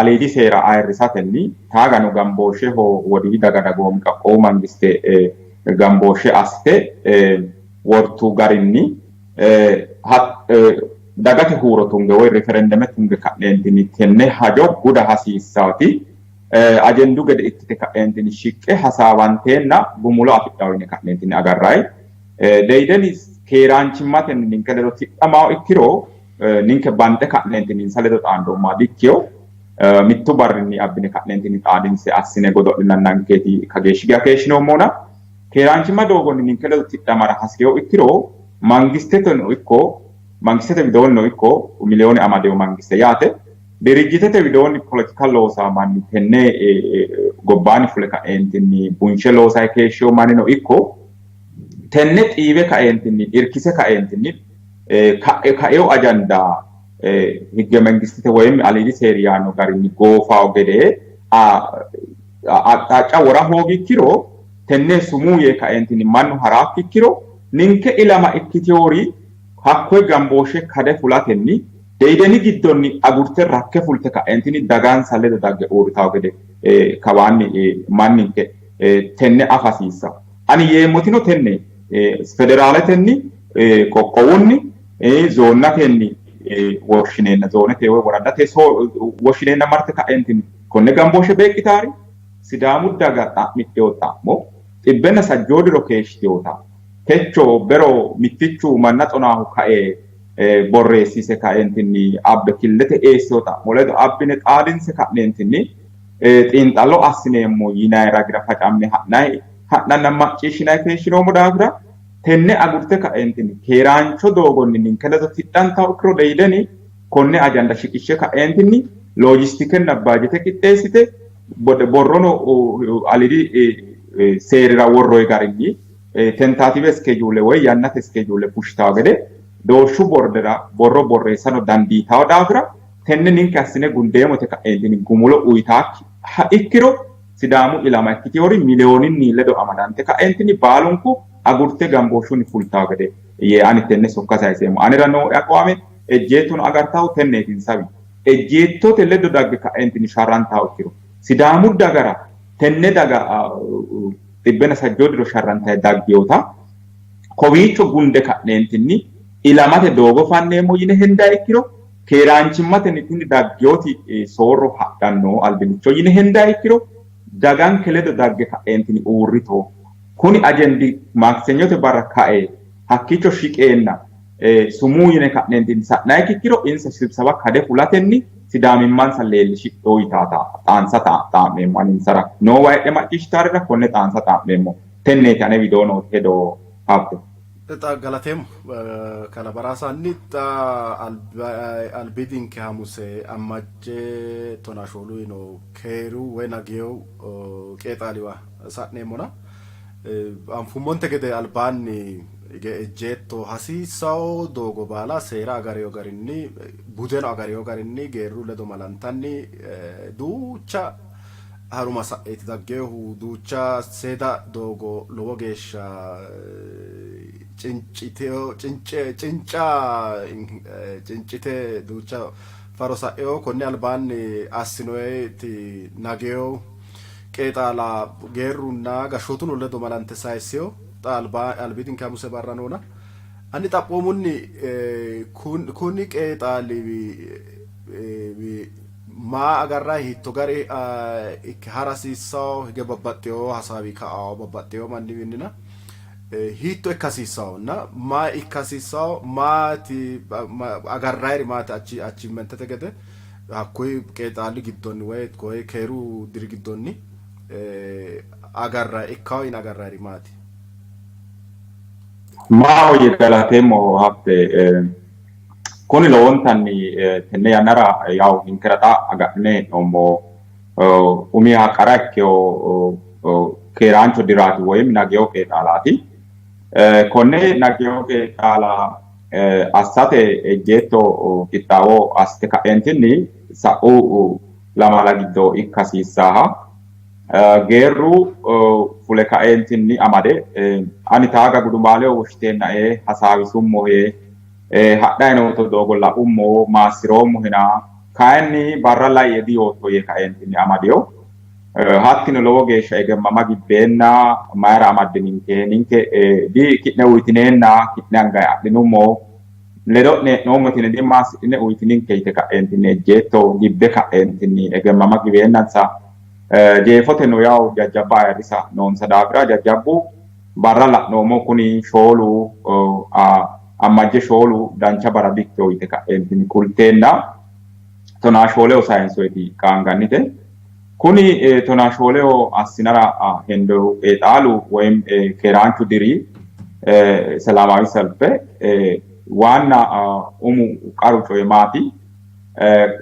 aliidi seera ayirrisatenni taagano gambooshsheho Wodiidi daga dagoomi qoqqowu mangiste gambooshshe assite wortu garinni dagate huuro tunge woy riferendeme tunge ka'neentinni tenne hajo guda hasiissaati ajendu gede ikkite ka'eentinni shiqqe hasaawanteenna gumulo afidhawo yine ka'neentinni agarrayi. Deideni keeraanchimmatenni ninke ledo tidhamawo ikkiro ninke banxe ka'neentinni insa ledo xaandoommoha dikkiyo. Mittu barrinni abbine ka'neentinni xaadinse assine godo'linannankeeti kageeshshi geya keeshshinoommona keeraanchimma doogonni ninke ledo tidhamara hasi'riyo ikkiro mangisteteno ikko mangistete widoonnino ikko miliyoone amadeyo mangiste yaate. Dirijjitete widoonni poletika loosaa manni tenne gobbaanni fule kaeentinni bunshe loosayi keeshshiyo mannino ikko tenne xiiwe kaeentinni irkise kaeentinni kaeo ajanda higge mangistete woyim aliidi seeri yaanno garinni goofawo gede aqxaaca wora hoogikkiro tenne sumuu yee kaeentinni mannu haraakki ikkiro ninke ilama ikkiteyoori hakkoye gambooshshe kade fulatenni Deideni giddonni agurte rakke fulte ka'eentinni dagansa ledo dagge uurritawo gede kawaanni manninke tenne afa hasiissanno. Ani yeemmotino tenne federaaletenni, qoqqowunni, zoonnatenni woshshineenna zoonete woy woraddate woshshineenna marte ka'eentinni konne gambooshshe beeqqitaari Sidaamu daga xa'midhino xa'mo xibbenna sajjoo diro keeshshitinota techo bero mittichu manna xonaahu kae borreessiise kaeentinni abbe killete eessino xa'mo ledo abbine xaadinse ka'neentinni xiinxallo assineemmo yinanni ragira facamme ha'nanni ha'nanna macciishshinanni keeshshinoommo daafira tenne agurte ka'eentinni keeraancho doogonni ninke ledo tidhantawo ikkiro Deideni konne ajanda shiqishshe ka'eentinni loojistikenna bajete qixxeessite borrono aliidi seerira worroyi garinni tentative iskejuule woy yannate iskejuule fushshitawo gede doorshu bordera borro borreessano dandiitawo daafira tenne ninke assine gundeemmo yite ka'eentinni gumulo uyitaakkiha ikkiro Sidaamu ilama ikkiteewori miliyooninni ledo amadante ka'eentinni baalunku agurte gambooshshunni fultawo gede yee ani tenne sokka sayiseemmo. Anera nooe aqwaame ejjeettono agartawo tenneeti insawi. Ejjeettote ledo dagge ka'eentinni sharrantawo ikkiro Sidaamu dagara tenne daga xibbenna sajjoo diro sharrantayi daggewota kowiicho gunde ka'neentinni ilamate doogo fanneemmo yine hendayi ikkiro keeraanchimmatenni tini daggewoti soorro hadhanno albillicho yine hendayi ikkiro daganke ledo dagge ka'eentinni uurrito. Kuni ajendi Maaksenyote barra kae hakkiicho shiqeenna sumuu yine ka'neentinni sa'nayikki ikkiro insa sibsaba kade fulatenni Sidaamimmansa leellishidho yitaata xaansa xaa'meemmo ani insara. Noowa heedhe macciishshitaarira konne xaansa xaa'meemmo. Tenneeti ane widoo nooti hedo Habte. Xa galateemmo kalaa Baraasa. Hanni xa albiidinke Hamuse Ammajje tonaa shoolu yino keeru woy nageewu qeexaaliwa sa'neemmona anfummonte gede albaanni hige ejjeetto hasiissawo doogo baala seera agareyo garinni budeno agareyo garinni geerru ledo malantanni duucha haruma sa'eeti daggeehu duucha seeda doogo lowo geeshsha cinciteo cince cinca cincite duucha faro sa'eo konni albaanni assinoeti nageyo qeexaala geerrunna gashshootuno ledo malante sayisseo xa alba albiidinke hamuse barra noona anni xaphoomunni kuni qeexaali maa agarrayi hiitto gari ikke hara hasiissawo hige babbaxxewo hasaawi ka''awo babbaxxewo manniwiinnina hiitto ikka hasiissawo na maa ikka hasiissawo maati agarrayiri maati achi achievementete gede hakkuyi qeexaali giddonni woy koye keeru diri giddonni agarrayi ikkawo yine agarrayiri maati? Maahoyye galateemmo Habte. Kuni lowontanni tenne yannara yawu ninkera xa agadhine hee'noommo umiha qara ikkewo keeraancho diraati woyim nagewo qeexaalaati. Konne nagewo qeexaala assate ejjeetto qixxaawo assite ka'eentinni sa'u lamala giddo ikka hasiissaaha geerru fule kaeentinni amade ani taaga gudumaaleho woshshiteennae hasaawisummohe hadhayi nootto doogo laummo maassi'roommohena kayinni barra laie diyootto yee kaeentinni amadino. Hattino lowo geeshsha egemmama gibbeenna mayira amaddininke ninke di ki'ne uyitineenna ki'ne angayi adhinummo ledo'ne hee'noommo yitine di maassidhine uyitininke yite ka'eentinni ejjeetto gibbe ka'eentinni egemmama giweennansa jeefoteno yawu jajjabba ayirrisa noonsa daafira jajjabbu barra la'noommo kuni shoolu ammajje shoolu dancha barra dikkino yite ka'eentinni kulteenna tonaa shooleho sayinsoyiti qaangannite. Kuni tonaa shooleho assinara hendohu qeexaalu woyim keeraanchu diri selaamaawi selfe waanna umu qaru coyi maati?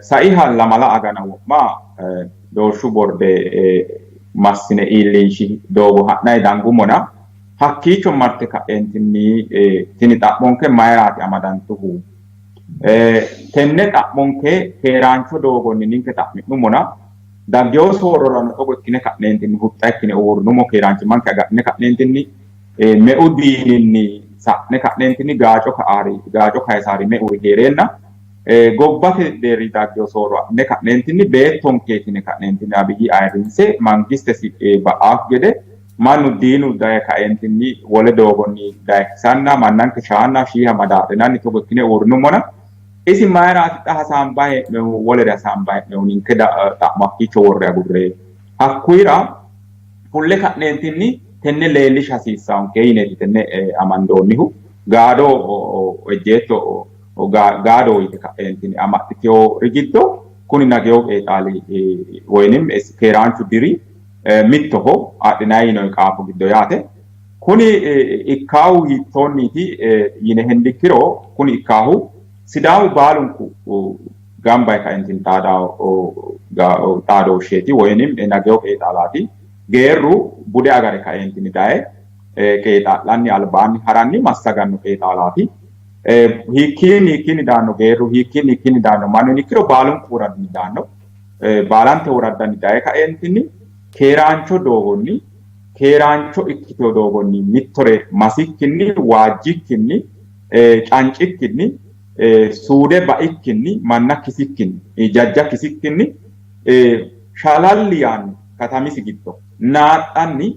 Saiha lamala agana wo'ma doorshu borde massine iillinshi doogo ha'nayi dangummona hakkiicho marte ka'eentinni tini xa'monke mayiraati amadantuhu? Tenne xa'monke keeraancho doogonni ninke xa'mi'nummona daggewo soorrorano togo ikkine ka'neentinni huxxa ikkine uurrinumo keeraanchimmanke agadhine ka'neentinni meu diininni sa'ne ka'neentinni gaaco ka'aari gaaco kayisaari meuri hee'reenna gobbate deerri daggewo soorro adhine ka'neentinni beettonkeeti yine ka'neentinni Abiyyi ayirrinse mangistesi ba'aakki gede mannu diinu daye kaeentinni wole doogonni daye kisanna mannanke shaanna shiiha madaadhinanni togo ikkine uurrinummona isi mayiraati xa hasaambayi hee'noyihu wolere hasaambayi hee'noyihu ninke xa'mo hakkiicho worre agurre hakkuyira fulle ka'neentinni tenne leellisha hasiissaonke yineeti tenne amandoonnihu gaado ejjeetto gaado yite ka'eentinni amaxxitewori giddo kuni Nagewo Qeexaali woyinim keeraanchu diri mittoho adhinayi yinoyi qaafo giddo yaate. Kuni ikkaahu hiittoonniiti yine hendikkiro kuni ikkaahu Sidaamu baalunku gamba yee kaentinni xaadooshsheeti woyinim Nagewo Qeexaalaati. Geerru bude agare kaentinni daye qeexaa'lanni albaanni haranni massaganno qeexaalaati. Hiikkiinni hiikkiinni daanno geerru, hiikkiinni hiikkiinni daanno mannu yinikkiro baalunku woradinni daanno. Baalante woraddanni daye kaeentinni keeraancho doogonni keeraancho ikkitino doogonni mittore masikkinni waajjikkinni cancikkinni suude baikkinni manna kisikkinni jajja kisikkinni shalalli yaanni katamisi giddo naaxxanni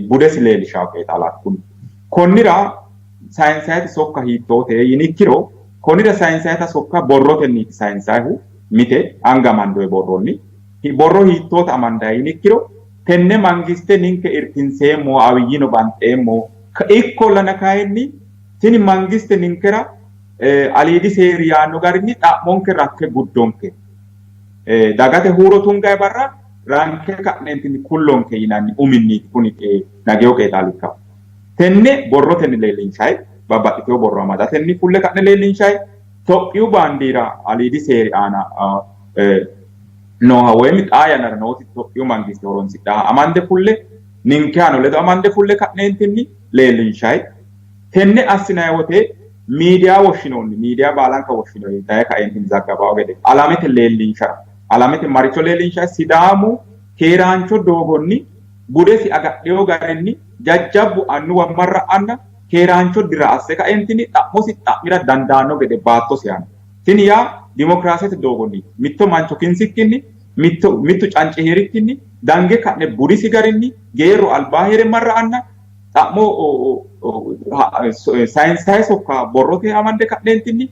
budesi leellishawo qeexaalaati kuni. Konnira sayinsayiti sokka hiittoote yinikkiro konnira sayinsayita sokka borrotenniiti sayinsayihu mite anga amandoyi borronni. Borro hiittoota amandayi yinikkiro tenne mangiste ninke irkinseemmo Abiyyino banxeemmo ikkollana kayinni tini mangiste ninkera aliidi seeri yaanno garinni xa'monke rakke guddonke dagate huuro tungayi barra ranke ka'neentinni kullonke yinanni uminniiti kuni Nagewo Qeexaali ikkahu. Tenne borrotenni leellinshayi babbaxxitewo borro amadatenni fulle ka'ne leellinshayi Tophiyu baandiira aliidi seeri aana nooha woyimi xaa yannara nooti Tophiyu mangiste horonsidhaha amande fulle ninkehano ledo amande fulle ka'neentinni leellinshayi. Tenne assinayi wote miidiya woshshinoonni, miidiya baalanka woshshinoonni daye kaeentinni zaggabawo gede alamete leellinshara, alamete maricho leellinshayi Sidaamu keeraancho doogonni budesi agadhino garinni jajjabbu annuwa marra'anna keeraancho dira asse kaeentinni xa'mosi xa'mira dandaanno gede baattosi aana. Tini yaa dimokiraasete doogonni mitto mancho kinsikkinni, mittu canci hee'rikkinni dange ka'ne budisi garinni geerru albaa hee're marra'anna xa'mo sayinsaye sokka borrote amande ka'neentinni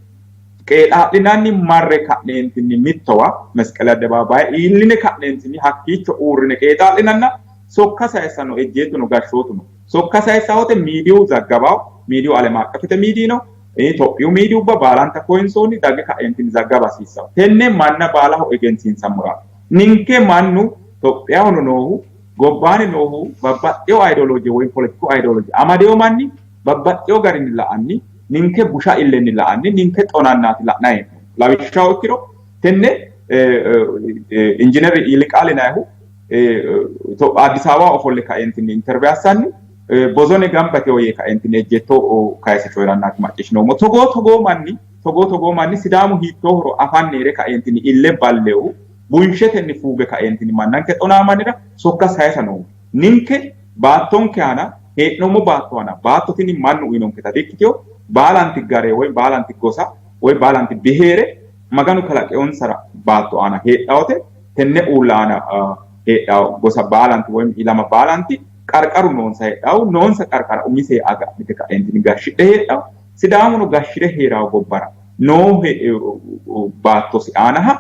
qeexaa'linanni marre ka'neentinni mittowa Mesqele Addebaabaye iilline ka'neentinni hakkiicho uurrine qeexaa'linanna sokka sayissanno ejjeettono gashshootuno sokka sayissawote miidiyu zaggabawo miidiyu alem aqqefete miidiyino Itophiyu miidiyubba baalanta koyinsoonni dagge ka'eentinni zaggaba hasiissawo. Tenne manna baalaho egensiinsammora ninke mannu Tophiyahono noohu gobbaani noohu babbaxxewo ayidooloje woy poletiku ayidooloje amadewo manni babbaxxewo garinni la'anni ninke busha illenni la'anni ninke xonannaati la'nanni hee'noommo. Lawishshaho ikkiro tenne Injiiner Yiliqaal yinannihu Addis Ababaho ofolle kaeentinni interview assanni bozone gamba yitewo yee kaeentinni ejjeetto kayise coyi'rannaati macciishshinoommo. Togoo togoo manni togoo togoo manni Sidaamu hiittoohoro afanni hee're kaeentinni ille ballewu bunshetenni fuuge kaeentinni mannanke xonaa mannira sokka sayisa noonke. Ninke baattonke aana hee'noommo baatto aana baatto tini mannu uyinonketa dikkitino. Baalanti gare woy baalanti gosa woy baalanti biheere Maganu kalaqeonsara baatto aana heedhawote tenne uulla aana heedhawo gosa baalanti woy ilama baalanti qarqaru noonsa heedhawo noonsa qarqara umise agadhite kaeentinni gashshidhe heedhawo. Sidaamuno gashshire heerawo gobbara noo baattosi aanaha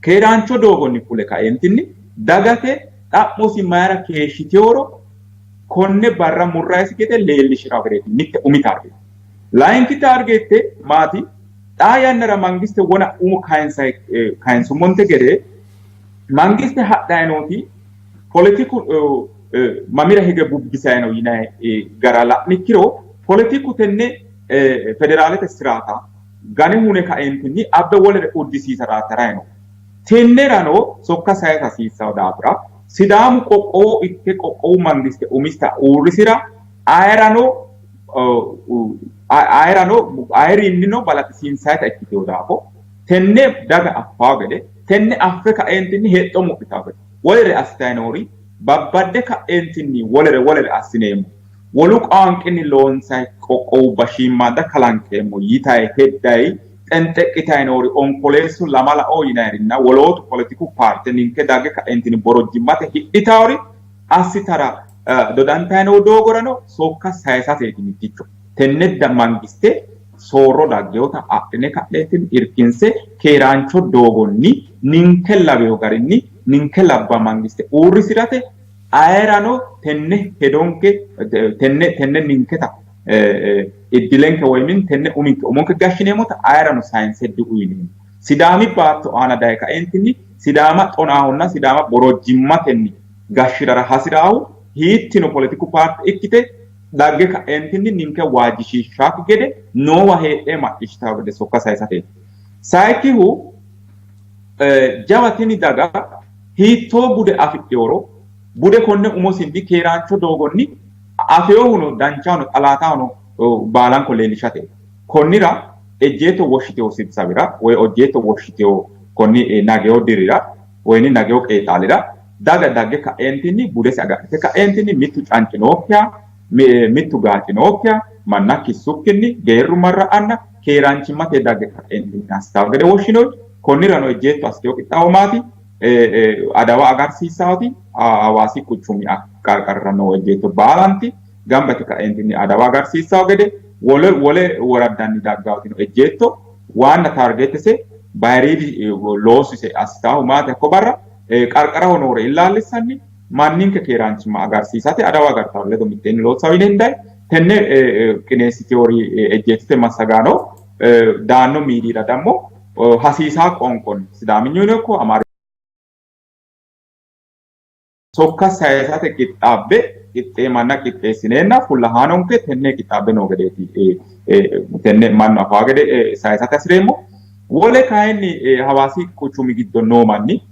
keeraancho doogonni fule kaeentinni dagate xa'mosi mayira keeshshiteworo konne barra murrayisi gede leellishirawo gedeeti mitte umi taargeette. Layinki taargeette maati? Xaa yannara mangiste wona umo kayinsummonte gede mangiste hadhayi nooti poletiku mamira hige bubbisayi no yinayi gara la'nikkiro poletiku tenne federaalete siraata Gane hune kaeentinni abbe wolere uddisiisaraati harayi noohu. Tennerano sokka sayisa hasiissanno daafira Sidaamu qoqqowo ikke qoqqowu mangiste umisita uurrisira ayerano ayerano ayerinnino balaxisiinsayita ikkitino daafo tenne daga affawo gede tenne affe kaeentinni hexxo mudhitawo gede wolere assitayi noori babbadde ka'eentinni wolere wolere assineemmo wolu qaanqinni loonsayi qoqqowubba shiimmaadda kalanqeemmo yitayi heddayi xenxeqqitayi noori onkoleessu lamalao yinayirinna wolootu poletiku paarte ninke dagge ka'eentinni borojjimmate hidhitawori assitara dodantayi noo doogorano sokka sayisateeti mitticho. Tenne mangiste soorro daggewota adhine ka'neentinni irkinse keeraancho doogonni ninke laweyo garinni ninke labba mangiste uurrisirate ayerano tenne hedonke tenne tenne ninketa iddilenke woymin tenne uminke umonke gashshineemmota ayerano sayinse diuyineemmo. Sidaami baatto aana daye kaeentinni Sidaama xonaahonna Sidaama borojjimmatenni gashshirara hasiraahu hiittino poletiku paarte ikkite dagge ka'eentinni ninke waajjishiishshaakki gede noowa heedhe macciishshitawo gede sokka sayisateeti. Sayikkihu jawa tini daga hiittoo bude afidhinoro bude konne umosinni keeraancho doogonni afeyohuno danchahono xalaatahono baalanko leellishate. Konnira ejjeetto woshshitewo sibsabira woy ejjeetto woshshitewo konni nageyo dirira woyini nageyo qeexaalira daga dagge ka'eentinni budese agadhite ka'eentinni mittu canci nookkiha mittu gaaci nookkiha manna kissukkinni geerru marra'anna keeraanchimmate dagge ka'eentinni assitawo gede woshshinoyi. Konnirano ejjeetto assitewo qixxaawo maati? Adawa agarsiissaati Hawaasi quchumi qarqarira noo ejjeetto baalanti gamba yite ka'eentinni adawa agarsiissawo gede wole wole woraddanni daggawotino ejjeetto waanna taargeetese bayiriidi loosise assitahu maati hakko barra qarqaraho noore illaallissanni manninke keeraanchimma agarsiisate adawa agartawo ledo mitteenni loossawo yine hendayi. Tenne qineessiteewori ejjeettote massagaano daanno miidiira dammo hasiisaa qoonqonni Sidaaminyuno ikko Amaaru sokka sayisate qixxaabbe qixxeemanna qixxeessineenna fullahaanonke tenne qixxaabbe noo gedeeti tenne mannu afaa gede sayisate hasireemmo. Wole kayinni Hawaasi quchumi giddo noo manni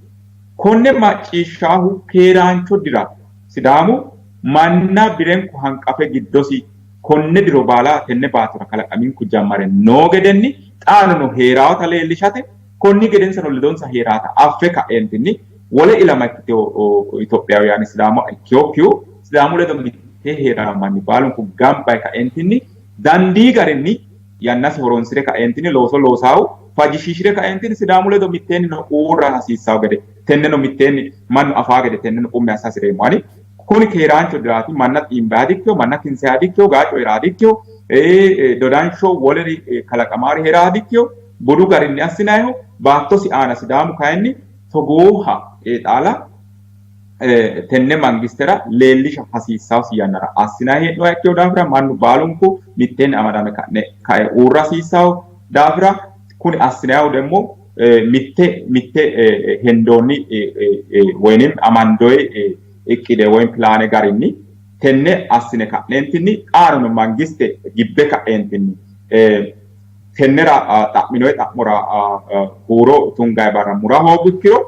konne macciishshaahu keeraancho dira Sidaamu manna birenku hanqafe giddosi konne diro baala tenne baattora kalaqaminku jammare noo gedenni xaano heeraata leellishate konni gedensano ledonsa heeraata affe ka'eentinni wole ilama ikkitewo Itophiyaawiyaan Sidaama ikkiyokkihu Sidaamu ledo mittee heeraa manni baalunku gamba ka'eentinni dandii garinni yannasi horoonsire ka'eentinni looso loosaahu fajjishiishire ka'eentinni Sidaamu ledo mitteenni no uurra hasiissawo gede tenneno mitteenni mannu afaa gede tenneno qummi assa hasireemmo ani. Kuni keeraancho diraati manna xiimbaha dikkiyo manna kinseha dikkiyo gaaco heeraa dikkiyo dodansho woleri kalaqamaari heeraa dikkiyo budu garinni assinayiho baattosi aana Sidaamu kayinni togooha qeexaala tenne mangistera leellisha hasiissawosi yannara assinayi hee'noha ikkino daafira mannu baalunku mitteenni amadame ka'ne kae uurra hasiissawo daafira kuni assinayihu demmo mitte mitte hendoonni woyinim amandoyi iqqide woyim pilaane garinni tenne assine ka'neentinni xaanono mangiste gibbe ka'eentinni tennera xa'minoyi xa'mora huuro tungayi barra mura hoogu ikkiro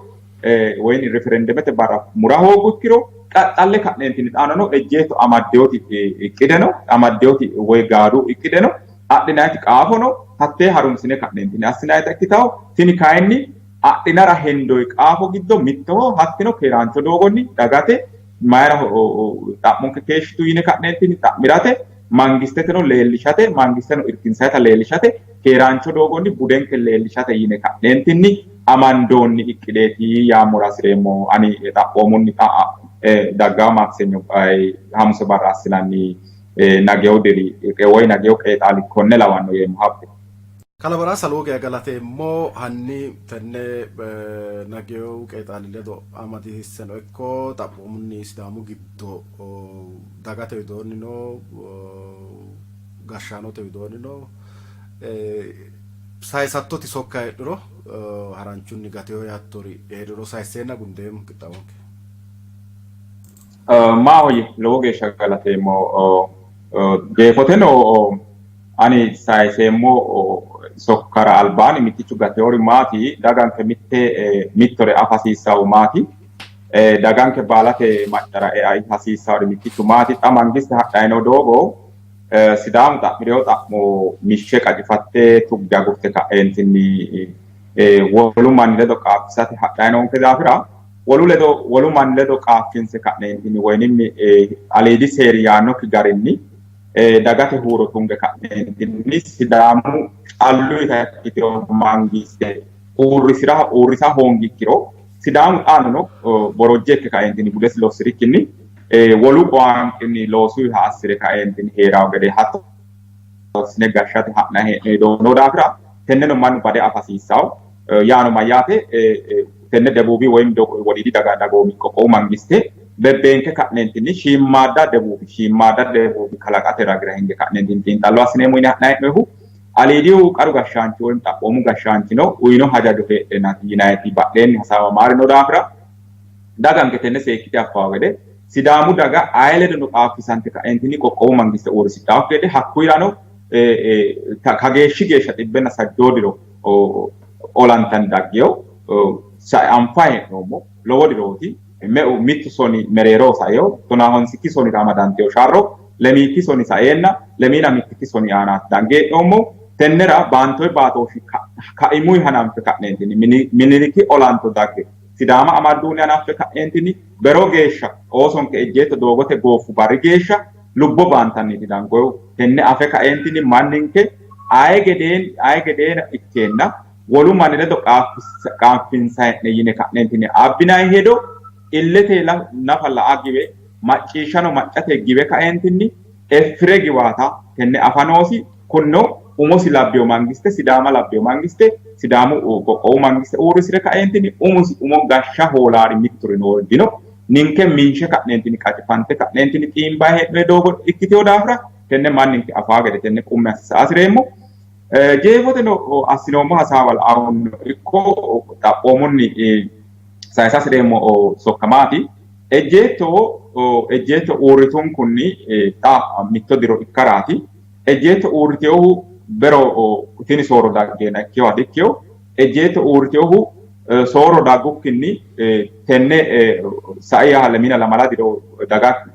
woyim referendemete barra mura hoogu ikkiro qaxxalle ka'neentinni xaanono ejjeetto amaddewoti iqqideno amaddewoti woy gaadu iqqideno adhinayiti qaafono hattee harunsine ka'neentinni assinayita ikkitawo. Tini kayinni adhinara hendoyi qaafo giddo mittoho. Hattino keeraancho doogonni dagate mayira xa'monke keeshshitu yine ka'neentinni xa'mirate mangisteteno leellishate mangisteno irkinsayita leellishate keeraancho doogonni budenke leellishate yine ka'neentinni amandoonni iqqideeti yaammora hasireemmo ani xaphoomunni xa daggawa maaksenyo hamuse barra assinanni nageyo diri woy nageyo qeexaali konne lawanno yeemmo habbe. Kalabaraasa lowo geya galateemmo. Hanni tenne nageyo qeexaali ledo amadisiisseno ikko xaphoomunni Sidaamu giddo dagate widoonnino gashshaanote widoonnino sayisattoti sokka heedhuro haranchunni gateyo yaattori heedhuro sayisseenna gundeemmo qixxaawonke. Maahoyye lowo geeshsha galateemmo. Jeefoteno ani sayiseemmo sokkara albaanni mittichu gateori maati daganke mitte mittore afa hasiissahu maati daganke baalate maccara ea hasiissahori mittichu maati xa mangiste hadhayi noo doogo Sidaamu xa'mi'reyo xa'mo mishshe qacifatte tugge agurte ka'eentinni wolu manni ledo qaafisate hadhayi noonke daafira wolu ledo wolu manni ledo qaaffinse ka'neentinni woyinimmi aliidi seeri yaannokki garinni dagate huuro tunge ka'neentinni Sidaamu calluyita ikkitino mangiste uurrisira uurrisa hoongikkiro Sidaamu xaanono borojje ikke kaeentinni budesi lossirikkinni wolu qoanqinni loosuyiha assire kaeentinni hee'rawo gede hatto assine gashshate ha'nayi hee'noyi doogo noo daafira tenneno mannu bade afa hasiissawo. Yaano mayyaate tenne debuubi woyim wodiidi daga dagoomi qoqqowu mangiste bebbeenke ka'neentinni shiimmaadda debuubi shiimmaadda debuubi kalaqate ragira hinge ka'neentinni xiinxallo assineemmo yine ha'nayi hee'noyihu aliidihu qaru gashshaanchi woyim xaphoomu gashshaanchino uyino hajajo heedheennaati yinayiti badheenni hasaawamaari noo daafira daganke tenne seekkite affawo gede Sidaamu daga aye ledono qaafisante ka'eentinni qoqqowu mangiste uurrisidhawokki gede hakkuyirano kageeshshi geeshsha xibbenna sajjoo diro olantanni daggeyo anfayi hee'noommo lowo dirooti meu mittu soni mereeroho saeyo tonaa honsikki sonira amadanteyo sharro lemiikki soni saeenna lemiina mittikki soni aanaati dange hee'noommo tennera baantoyi baatooshshi kaimuyi hananfe ka'neentinni Miniliki olanto dagge Sidaama amadduunni hanaffe ka'eentinni bero geeshsha oosonke ejjeetto doogote gooffu barri geeshsha lubbo baantanniiti dangoyihu. Tenne afe kaeentinni manninke aye gedeen aye gedeena ikkeenna wolu manni ledo qaaffinsayi'ne yine ka'neentinni abbinayi hedo illete nafa la'a giwe macciishshano maccate giwe kaeentinni effire giwaata tenne afa noosi. Kunino umosi labbeyo mangiste Sidaama labbeyo mangiste Sidaamu qoqqowu mangiste uurrisire kaeentinni umosi umo gashsha hoolaari mitturi noori dino. Ninke minshe ka'neentinni qacifante ka'neentinni xiimbayi hee'noyi doogo ikkiteyo daafira tenne manninke afaa gede tenne qummi asse sa'a hasireemmo. Jeefoteno assinoommo hasaawa la'ahunnino ikko xaphoomunni sayisa hasireemmo sokka maati? Ejjeetto ejjeetto uurritunkunni xa mitto diro ikkaraati. Ejjeetto uurriteyohu bero tini soorro daggeenna ikkeyoha dikkeyo. Ejjeetto uurriteyohu soorro daggukkinni tenne saiha lemina lamala diro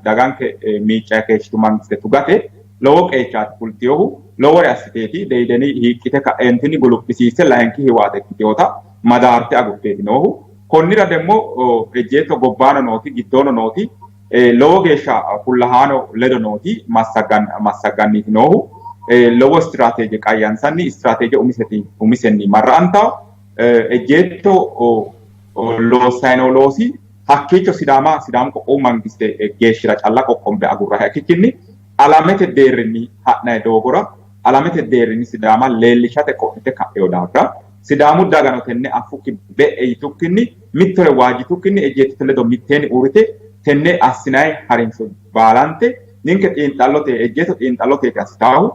daganke miiccayi keeshshitu mangiste tugate lowo qeechaati fulteyohu. Lowore assiteeti Deideni hiiqqite ka'eentinni guluphisiisse layinki hiwaate ikkiteyota madaarte agurteeti noohu. Konnira demmo ejjeetto gobbaano nooti giddoono nooti lowo geeshsha fullahaano ledo nooti massagganniiti noohu. Lowo istiraateeje qayyansanni istiraateeje umisenni marra'antawo. Ejjeetto loossayi noo loosi hakkiicho Sidaama Sidaamu qoqqowu mangiste geeshshira calla qoqqombe agurrayiha ikkikkinni alamete deerrinni ha'nayi doogora alamete deerrinni Sidaama leellishate qodhite ka'eyo daafira Sidaamu dagano tenne affukki be'e yitukkinni mittore waajjitukkinni ejjeettote ledo mitteenni uurrite tenne assinayi harinsho baalante ninke xiinxallote ejjeetto xiinxalloteeti assitaahu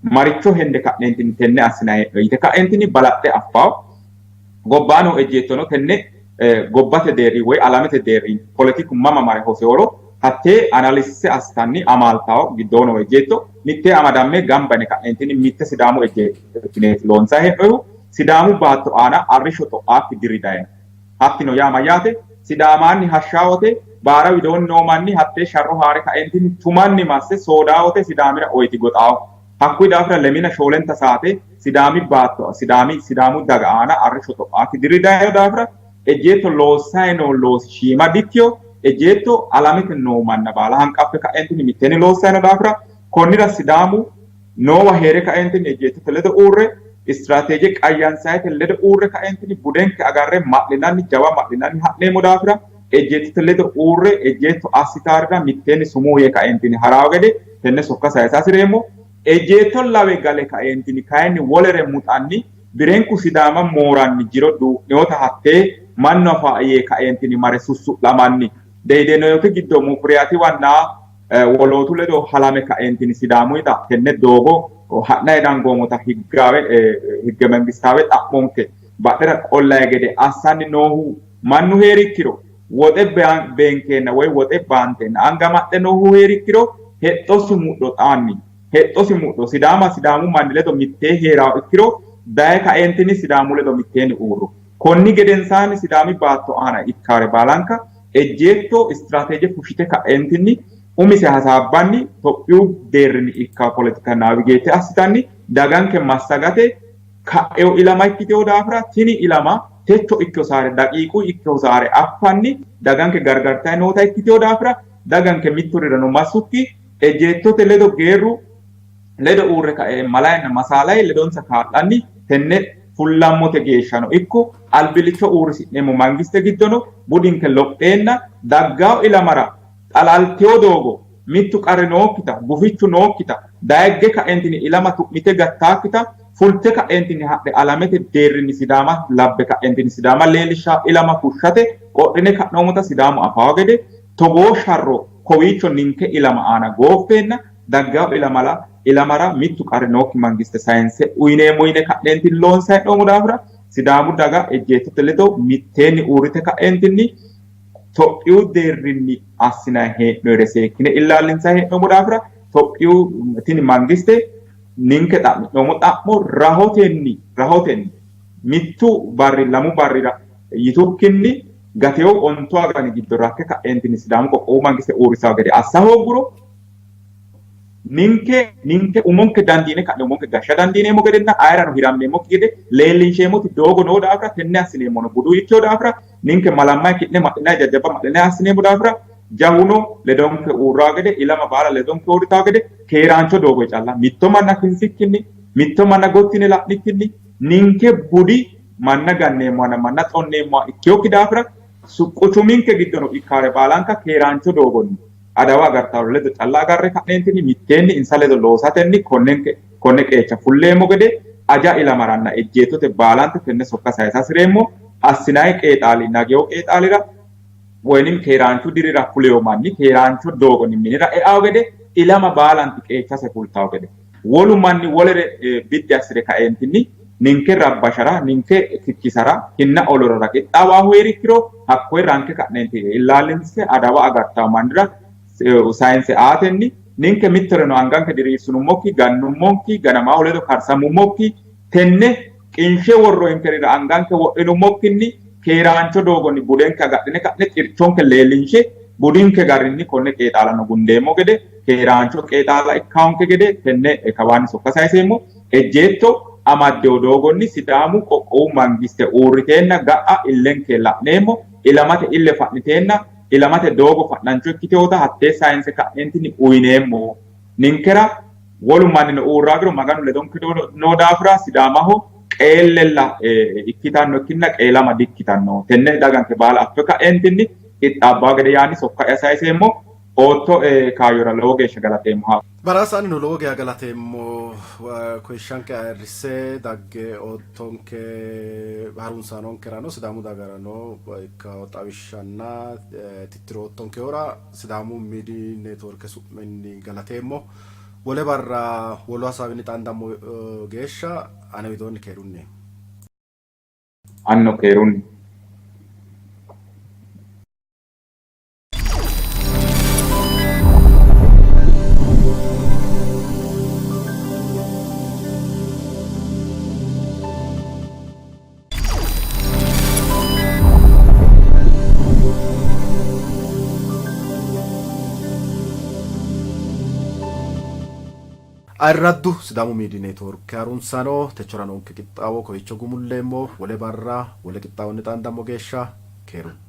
maricho hende ka'neentinni tenne assinayi hee'no yite ka'eentinni balaxxe affawo. Gobbaano ejjeettono tenne gobbate deerri woy alamete deerri poletiku mama mare hoseworo hattee analisise assitanni amaaltawo giddoo noo ejjeetto mittee amadamme gamba yine ka'neentinni mitte Sidaamu ejjeetto ikkineeti loonsayi hee'noyihu. Sidaamu baatto aana arrishsho xo'aakki diri dayino. Hattino yaa mayyaate? Sidaamaanni hashsha wote baara widoonni noo manni hattee sharro haa're kaeentinni tumanni masse soodaa wote Sidaamira oyti goxaawo. Hakkuyi daafira lemina shoolenta saate Sidaami baatto Sidaami Sidaamu daga aana arrishsho xo'aakki diri dayino daafira ejjeetto loossayi noo loosi shiima dikkiyo. Ejjeetto alamete noo manna baala hanqaffe ka'eentinni mitteenni loossayi noo daafira konnira Sidaamu noowa hee're kaeentinni ejjeettote ledo uurre istiraateeje qayyansayite ledo uurre kaeentinni budenke agarre ma'linanni jawa ma'linanni ha'neemmo daafira ejjeettote ledo uurre ejjeetto assitaarira mitteenni sumuu yee kaeentinni harawo gede tenne sokka sayisa hasireemmo. Ejjeetto lawe gale kaeentinni kayinni wolere muxanni birenku Sidaama mooranni jiro duu'newota hattee mannu afa yee kaeentinni mare sussu'lamanni Deidenoyoti giddo Mufuriyaatiwanna wolootu ledo halame kaeentinni Sidaamuyita tenne doogo ha'nayi dangoomota higgaawe higge mengistaawe xa'monke badhera qollayi gede assanni noohu mannu heerikkiro woxe beenkeenna woy woxe baanteenna anga maxxe noohu heerikkiro hexxosi mudho xaanni hexxosi mudho Sidaama Sidaamu manni ledo mittee heerawo ikkiro Daye kaeentinni Sidaamu ledo mitteenni uurro. Konni gedensaanni Sidaami baatto aana ikkaare baalanka ejjeetto istiraateeje fushshite ka'eentinni umise hasaabbanni Tophiyu deerrinni ikka poletika naavigeete assitanni daganke massagate ka'eo ilama ikkitewo daafira tini ilama techo ikkeo saare daqiiqu ikkeo saare affanni daganke gargartanni noota ikkitewo daafira daganke mitturirano massukki ejjeettote ledo geerru ledo uurre kae malayenna masaalaye ledonsa kaa'lanni tenne fullammote geeshshano ikko albillicho uurrisi'neemmo mangiste giddono budinke lopheenna daggawo ilamara xalaltewo doogo mittu qarri nookkita gufichu nookkita dayegge ka'eentinni ilama tu'mite gattaakkita fulte ka'eentinni hadhe alamete deerrinni Sidaama labbe ka'eentinni Sidaama leellishsha ilama fushshate qodhine ka'noommota Sidaamu afaawo gede togoo sharro kowiicho ninke ilama aana gooffeenna daggawo ilamala ilamara mittu qarri nookki mangiste sayinse uyineemmo yine ka'neentinni loonsanni hee'noommo daafira Sidaamu daga ejjeettote ledo mitteenni uurrite ka'eentinni Tophiyu deerrinni assinanni hee'noyire seekkine illaallinsanni hee'noommo daafira Tophiyu tini mangiste ninke xa'mi'noommo xa'mo rahotenni rahotenni mittu barri lamu barrira yitukkinni gatewo ontu agani giddo rakke ka'eentinni Sidaamu qoqqowu mangiste uurrisawo gede assa hoogguro ninke ninke umonke dandiine ka'ne umonke gashsha dandiineemmo gedenna ayerano hirammeemmokki gede leellinsheemmoti doogo noo daafira tenne assineemmono budu ikkino daafira ninke malammayi ki'ne ma'linayi jajjabba ma'linayi assineemmo daafira jawuno ledonke uurraa gede ilama baala ledonke uurritaa gede keeraancho doogo calla mitto manna kinsikkinni mitto manna gottine la'nikkinni ninke budi manna ganneemmohanna manna xonneemmoha ikkinokki daafira quchuminke giddono ikkaare baalanka keeraancho doogonni adawa agartaaro ledo calla agarre ka'neentinni mitteenni insa ledo loosatenni konnenke konne qeecha fulleemmo gede aja ilamaranna ejjeettote baalante tenne sokka sayisa hasireemmo. Assinayi qeexaali nagewo qeexaalira woyinim keeraanchu dirira fulewo manni keeraancho doogonni minira eawo gede ilama baalanti qeechase fultawo gede wolu manni wolere biddi assire kaeentinni ninke rabbashara ninke kikkisara kinna olorara qixxaawaahu heerikkiro hakkoye ranke ka'neenti illaallinse adawa agartawo mannira sayinse aatenni ninke mittoreno anganke diriirsinummokki gannummokki ganamaahu ledo karsamummokki tenne qinshe worroyinkerira anganke wodhinummokkinni keeraancho doogonni budenke agadhine ka'ne xirchonke leellinshe budinke garinni konne qeexaalano gundeemmo gede keeraancho qeexaala ikkawonke gede tenne kawaanni sokka sayiseemmo. Ejjeetto amaddewo doogonni Sidaamu qoqqowu mangiste uurriteenna ga'a illenke la'neemmo ilamate ille fa'niteenna ilamate doogo fa'nancho ikkitewota hattee sayinse ka'neentinni uyineemmo. Ninkera wolu mannino uurraagiro Maganu ledonke noo daafira Sidaamaho qeellella ikkitanno ikkinna qeelama dikkitanno. Tenne daganke baala affe ka'eentinni qixxaabbawo gede yaanni sokka'ya sayiseemmo. Ootto kaayyora lowo geeshsha galateemmo. Baraasa anino lowo geya galateemmo koyishshanke ayirrisse dagge oottonke harunsaanonkerano Sidaamu dagarano ikka xawishshanna tittiro oottonkehura Sidaamu Miidiy Neetworke su'minni galateemmo. Wole barra wolu hasaawinni xaandammo geeshsha ane widoonni keerunni. Anino keerunni. Ayirraddu Sidaamu Miidiy Neetworke harunsano techora noonke qixxaawo kowiicho gumulleemmo. Wole barra wole qixxaawonni xaandammo geeshsha keerunni.